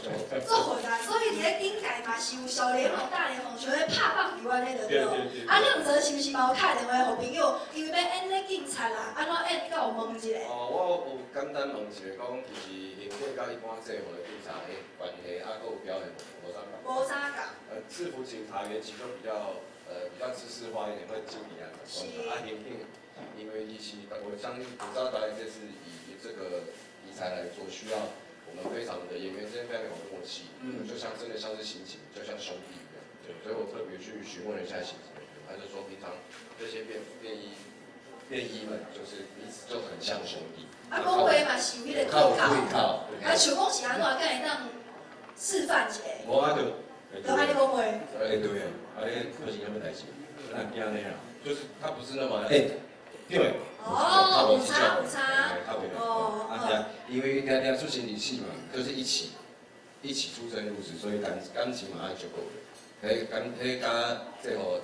足复杂，所以伫咧顶界嘛是有小联盟、大联盟，像咧拍棒球按呢就对。啊，亮泽是毋是嘛有敲电话予朋友？因为欲演咧警察啦，按怎演？你敢有问一下？哦，我有简单问一下，讲其实刑警佮一般制服的警察的关系，啊，阁有表现无啥仝。无啥仝。制服警察员其实比较知识化一点，会经理啊，啊，刑警，因为伊是，我相信古早导演这是以这个题材来做，需要我们非常的演员之间非常有默契，就像真的像是刑警，就像兄弟一样，对，所以我特别去询问了一下刑警，他就说平常这些便衣们就是彼此就很像兄弟。啊，讲话嘛是有彼个对口，啊，像讲是按怎，敢会当示范一下？无啊，就。就按呢讲话。哎，对啊，啊，你个性啥物代志？咱惊呢啦，就是他不是那么哎，对。哦，有差有差。哦。啊，因为定定出生入死嘛，就是一起出生入死，所以感情嘛爱足够的。彼感彼佮这号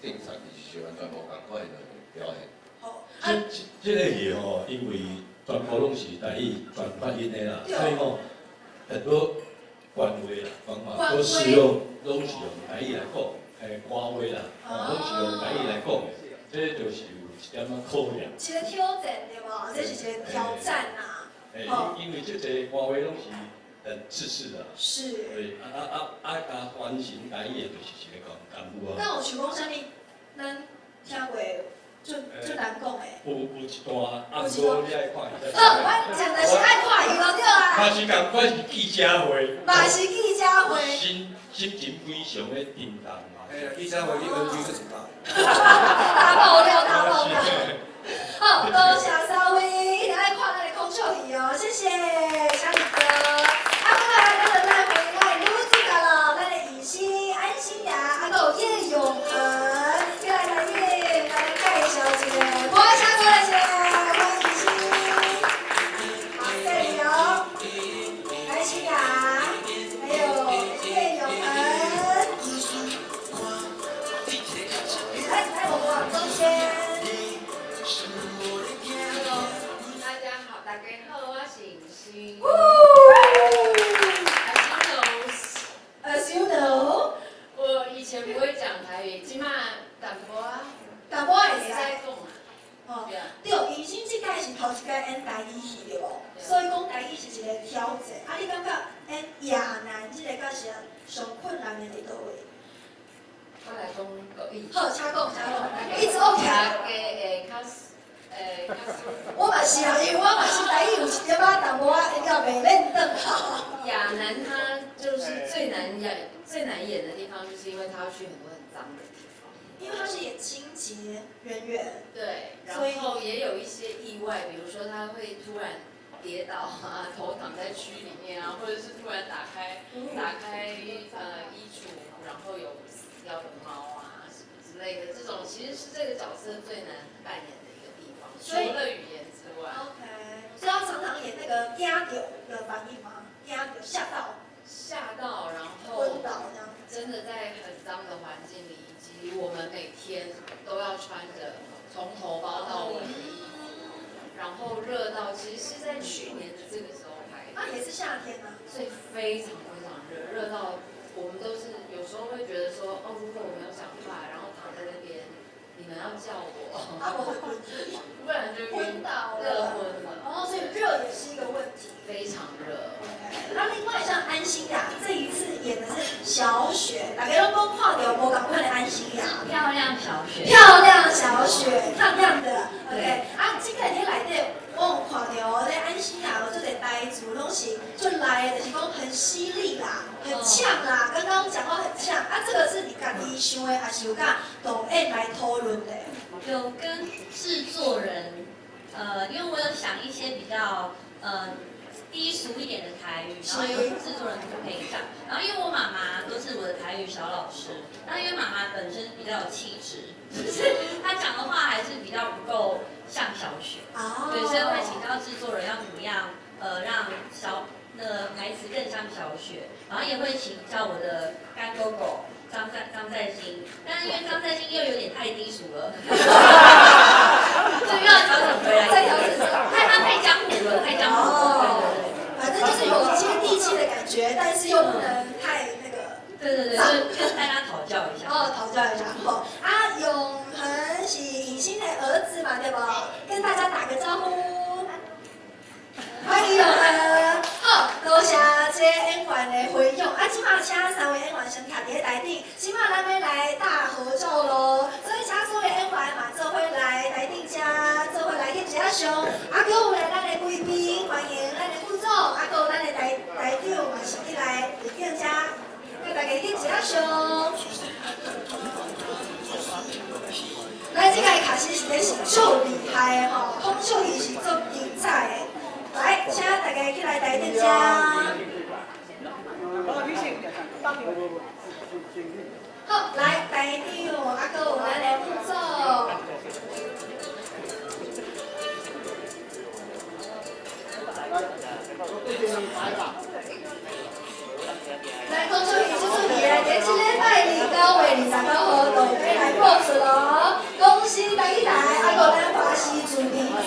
警察其实是完全无仝款的表现。好。这个戏吼，因为全部拢是台语全发音的啦，所以吼很多官话啦、官话都是用，拢是用台语来讲，官话啦，拢是用台语来讲的，这就是有一点仔考验。一个挑战对无？这是一个挑战啊！因为这个官话拢是很自私的。是。对，共翻成台语的，就是一个功夫啊。敢有像讲啥物，咱听过足难讲的。有一段，啊，毋过你爱看戏。好，我讲的是爱看戏就对啊。嘛是仝款是记者会。嘛是记者会。心情非常的沉重嘛。哎呀，记者会你 NG 出一摆。大爆料，大爆料。好，多谢三位，一定爱看咱的孔雀戏哦，谢谢，强哥。啊，过来，咱就来欢迎咱的女主角咯，咱的艺星安心亚，啊，阁有叶永恒，过来来叶来介绍一下，我请过来先，欢迎艺星。好，这里哦，安心亚，还有叶永恒。来，来，我们往中间。大家好，大家好，我是颖欣。 As you know，我以前不会讲台语，这马淡薄仔，淡薄仔会使讲啊。哦，对，颖欣这届是头一届演台语戏对无？所以讲台语是一个挑战。啊，你感觉演亚楠这个角色上困难的伫佗位？我来讲国语。好，请讲，请讲，It's OK。大家会较较我嘛是啊，因为我嘛是台语有一点仔淡薄仔会较袂练转。亚楠他就是最难演的地方，就是因为他要去很多很脏的地方。因为他是演清洁人员。对，然后也有一些意外，比如说他会突然跌倒啊，头躺在蛆里面啊，或者是突然打开衣橱，然后有死掉的猫啊什么之类的，这种其实是这个角色最难扮演的一个地方，除了语言之外。 OK，所以要常常演那个惊到的反应吗？惊到吓到。吓到，然后昏倒这样。真的在很脏的环境里，以及我们每天都要穿着从头包到尾的衣服，然后热到其实是在夏天嘛，所以非常非常热，热到我们都是有时候会觉得说，哦，如果我没有讲话，然后躺在那边，你们要叫我，啊，我会昏，不然就昏倒了，热昏了。哦，所以热也是一个问题，非常热。那另外像安心亚这一次演的是小雪，大家拢讲看到无仝款的安心亚，漂亮小雪，漂亮小雪，漂亮的。OK，啊，这个伫内底，我有看到咧安心亚有足济台词拢是足来的，就是讲很犀利啦，很呛啦，刚刚讲话很呛。啊，这个是你家己想的，还是有佮导演来讨论的？有跟制作人，因为我有想一些比较低俗一点的台语，然后有制作人配上。然后因为我妈妈都是我的台语小老师，那因为妈妈本身比较有气质，就是她讲的话还是比较不够像小雪，对，所以会请教制作人要怎么样，让小那个台词更像小雪，然后也会请教我的干哥哥张在兴，但是因为张在兴又有点太低俗了，就又要调整回来，再调整，太江湖了，太江湖了。反正就是有接地气的感觉，但是又不能太那个。对对对，就带他讨教一下。哦，讨教一下。好，啊，永恒是尹欣的儿子嘛，对不？跟大家打个招呼。欢迎永恒。好，多谢这个演员的分享。啊，这马请三位演员先徛伫咧台顶，这马咱欲来大合照咯。所以请所有演员嘛做伙来台顶遮，做伙来翕一下相。啊，阁有来咱的贵宾，欢迎咱的副总，啊，阁有咱的台长嘛是起来伫顶遮，佮大家翕一下相。咱这个确实是咧是足厉害的吼，孔秀仪是足精彩的。来，请大家起来台顶遮。好，来台长，啊，阁有咱的副总。来，孔秀仪这出戏啊，伫这礼拜29月29号就欲来播出咯。公视台语台，啊，阁有咱华视视频12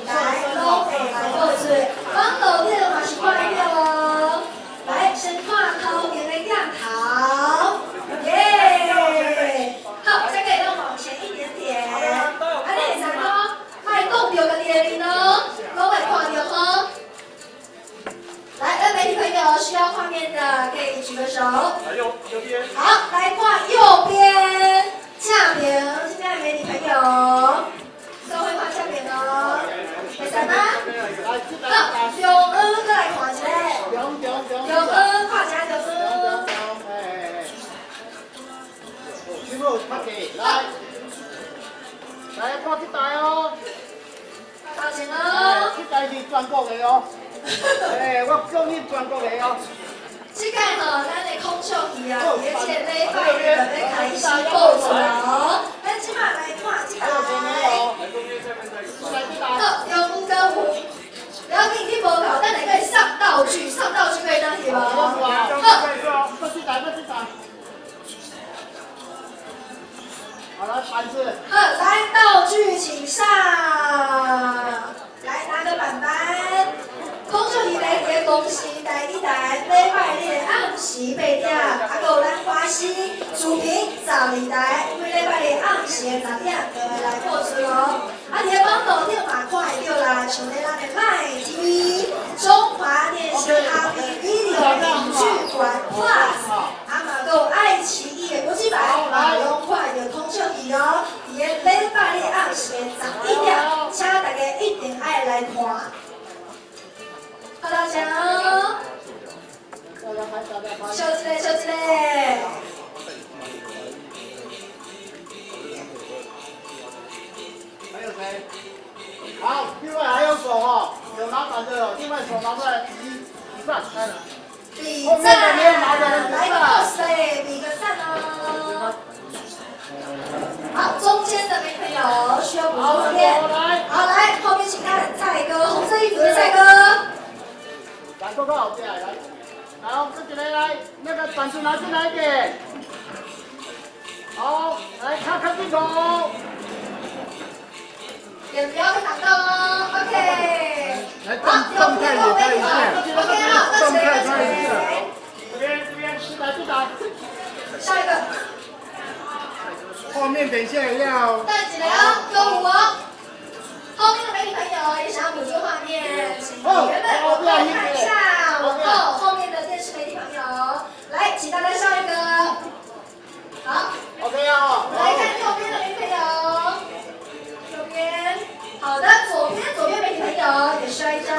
台拢会来播出。网路顶嘛是看得到哦。来，先看头前的镜头，耶！好，这个会当往前一点点。啊，你会知讲，莫挡著家己的面哦，拢会看著吼。来，那媒体朋友需要画面的可以举个手。右边。好，来看右边，正边，现在媒体朋友，都会画正边哦，会使吗？好，中央阁来看一下。中央看一下中央。来，来看这台哦。头前哦。这台是全国的哦。哎，我恭喜全国的哦！这届吼，咱的孔秀仪啊，伫咧这个礼拜日就欲开始播出咯。咱这马来看这台。好，中间有，不要紧，你无够，等下阁会上道具，上道具可以当翕无？好。好，来板子。好，来道具请上，来拿个板板。孔秀仪来伫咧公视台语台，礼拜日的暗时8点，啊，阁有咱华视视频12台，每礼拜日暗时的10点就会来播出咯。啊，伫咧网路顶嘛看会著啦，像咧咱的 MY TV、中华电信 Happy Video 影剧馆 Plus，啊嘛阁有爱奇艺的国际版，嘛拢看会著孔秀仪哦。伫咧礼拜日暗时的11点，请大家一定爱来看。好，大家哦，笑一个，笑一个。还有谁？好，另外还有手哦，有拿板的，另外手拿出来比比赞，来。比赞，来个比个赞哦。好，中间的朋友需要补充画面。好，来，后面请看蔡哥，红色衣服的蔡哥。来，哥哥后边来，好，这一个来，那个板子拿进来一点。好，来看看镜头。脸不要被挡到哦，OK。来动动态也拍一下，动态拍一下。这边这边，进来进来。下一个。后面等一下也要。等一下哦，有哦。后面的媒体朋友也想要捕捉画面，请原本我们看一下，往后后面的电视媒体朋友，来，请大家笑一个。好。 OK 啊。来看右边的媒体朋友，右边，好的，左边左边媒体朋友也需要一张。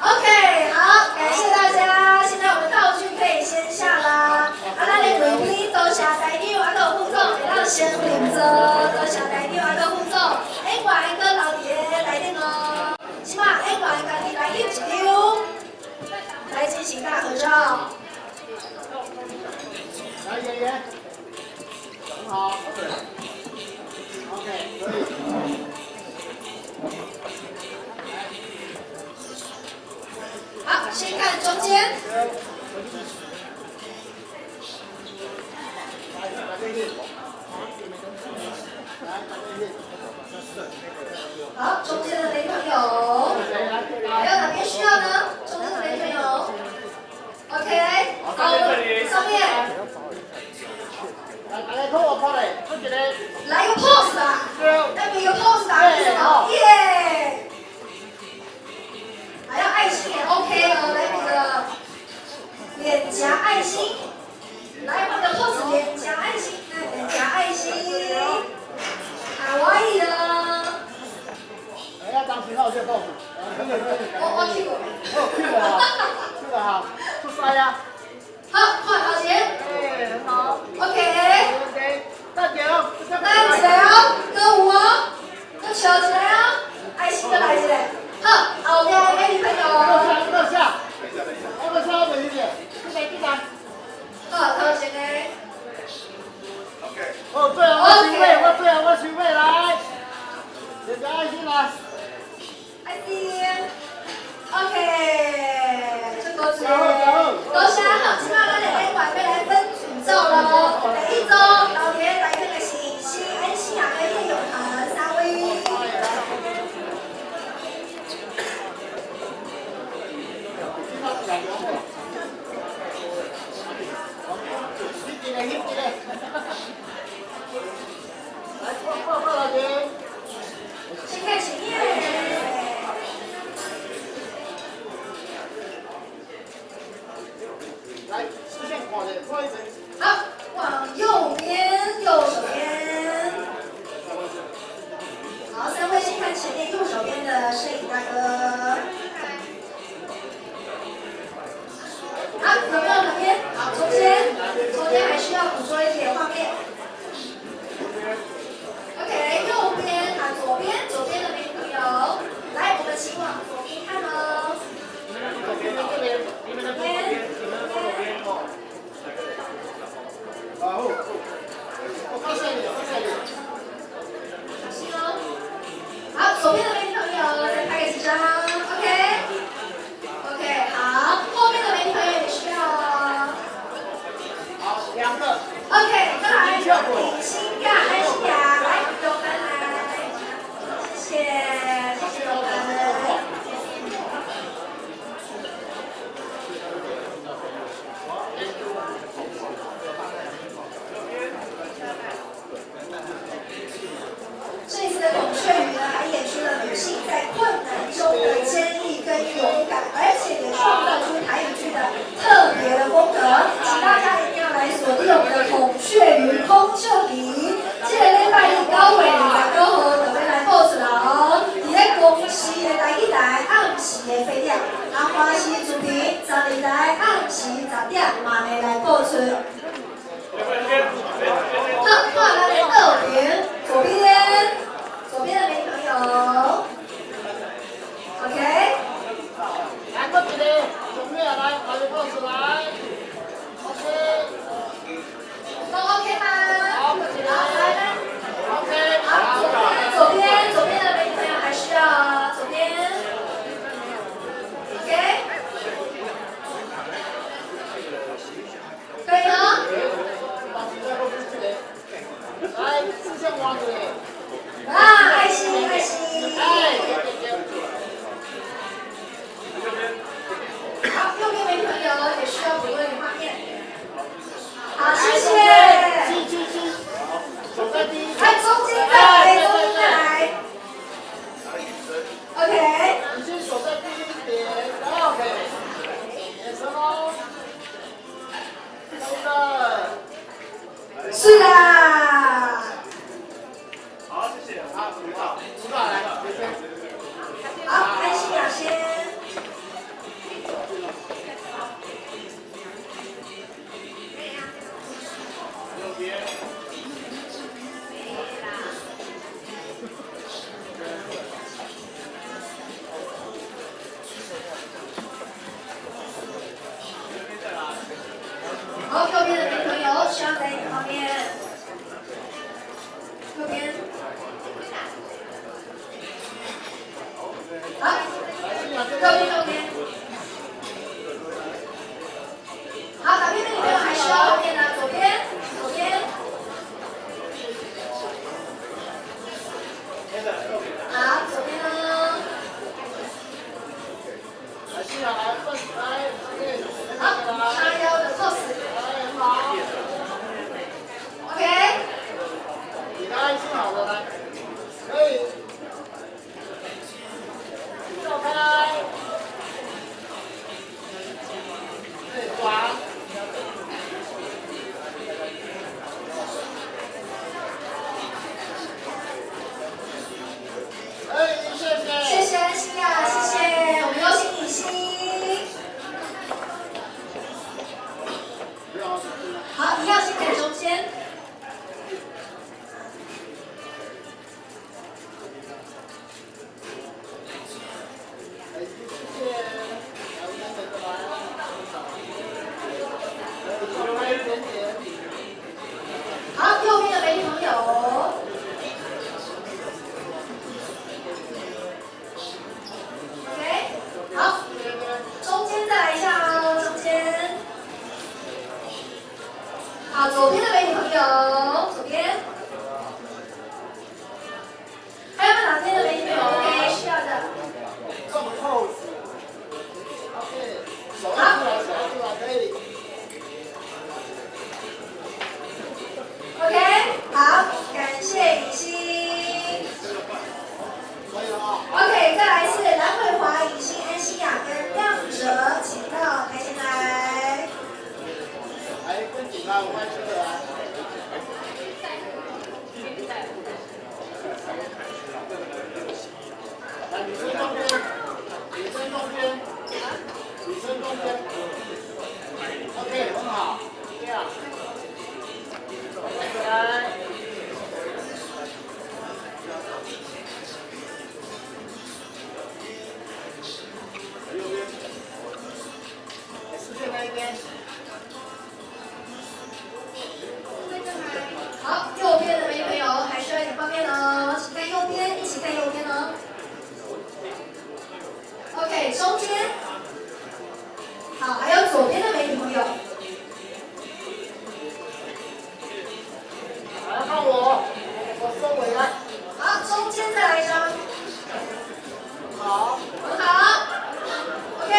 OK，好，感谢大家。现在我们道具可以先下啦。啊，咱的贵宾多谢台长，啊，阁有副总，会当先领座，多谢台长，啊，阁有副总，演员阁留伫个台顶哦。这马演员家己来翕一张，来进行大合照。来，演员，很好。OK，可以。好，先看中间。好，中间的媒体朋友，还有哪边需要呢？中间的媒体朋友，OK，好，上面。来个 pose 吧，来比个 pose 吧，是什么？耶！还要爱心也 OK 哦，来比个脸颊爱心，来换个 pose，脸颊爱心，来脸颊爱心，卡哇伊的。哎呀，当时我就 pose。我去过。哦，去过啊，去过哈，出赛啊。好，换头前。哎，很好。 OK。 OK，等下哦，等一下哦，阁有哦，阁笑一下哦，爱心阁来一个。好，后壁的美女朋友。坐下，坐下，我问一下，进来进来。好，头前的。 OK。哦，对啊，我收尾，我最后我收尾来，脸颊爱心来。爱心。OK，这多谢，多谢好，这马咱的演员要来分组照咯。第一组，留伫台顶的是尹锡、安心亚跟叶永恒三位。先看前面。来，视线看者，看一边。好，往右边，右手边。好，三位先看前面右手边的摄影大哥。好，有没有哪边？好，中间，中间还需要捕捉一点画面。OK，右边啊，左边，左边的美女朋友，来，我们请往左边看哦。左边，这边，你们的左边，你们的左边哦。好，我告诉你，我告诉你。小心哦。好，左边的美女朋友再拍个几张，OK。OK，好，后面的美女朋友也需要哦。好，两个。 OK，再来。右边的媒体朋友需要在你旁边，右边。好，右边右边。好，哪边的女朋友还需要右边呢？左边，左边。好，左边呢？好，叉腰的 pose。OK。你来，先好了，来，可以。走开。对，转。哎，谢谢。谢谢安心亚，谢谢，我们有请以欣。好，一样先在中间。好，右边的媒体朋友。OK，好，中间再来一下哦，中间。好，左边的媒体朋友，左边。还有没有哪边的媒体朋友 OK 需要的？好。 OK，好，感谢以欣。OK，再来是蓝伟华、以欣、安心亚跟亮哲，请到台前来。来，跟紧啊，我来这个啊。来，女生中间，女生中间，女生中间。OK，很好，这样。来。右边，视线那一边。好，右边的媒体朋友还需要一点方便哦，请看右边，一起看右边哦。OK，中间。好，还有左边的媒体朋友。来看我，我收尾来。好，中间再来一张。好。很好。OK，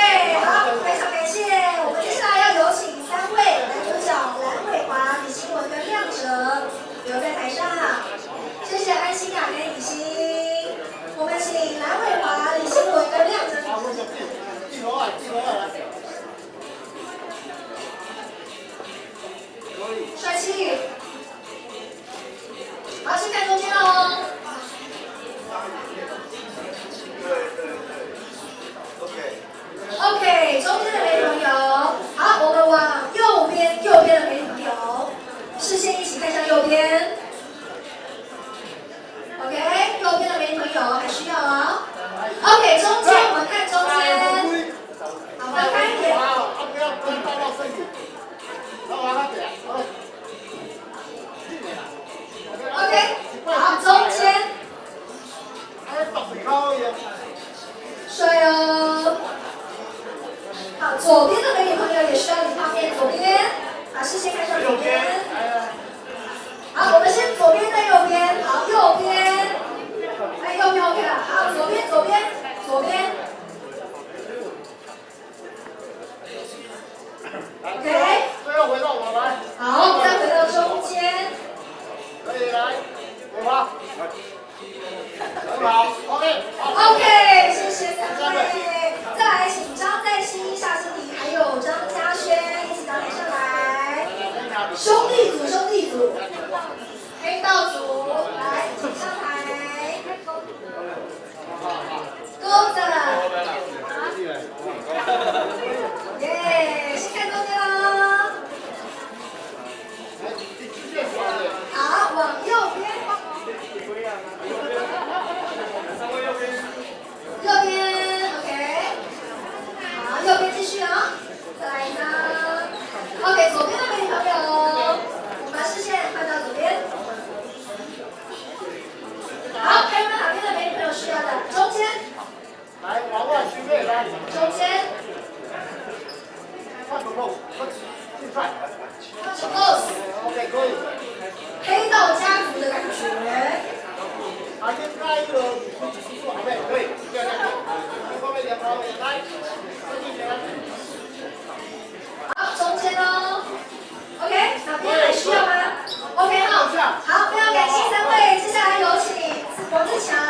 好，非常感谢。我们接下来要有请三位男主角蓝伟华、李新文跟亮哲留在台上。谢谢安心亚跟以欣。我们请蓝伟华、李新文跟亮哲。镜头啊，镜头啊，来。帅气。好，先看中间喽。OK，中间的媒体朋友，好，我们往右边，右边的媒体朋友，视线一起看向右边。OK，右边的媒体朋友还需要啊。OK，中间我们看中间，好，分开一点。不要不要到到身体， OK，好，中间。帅哦。好，左边的美女朋友也需要你画面，左边，把视线看向左边。好，我们先左边再右边，好，右边，哎，右边 OK 了，好，左边，左边，左边。OK。最后回到我来。好，再回到中间。可以来，我吗？很好，OK。 OK，谢谢三位。再来，请张在熙、夏欣婷还有张嘉轩一起到台上来。兄弟组，兄弟组，黑道组，来，请上台。钩子。耶，先看中间喽。好，往右边。非常感谢三位，接下来有请罗志强。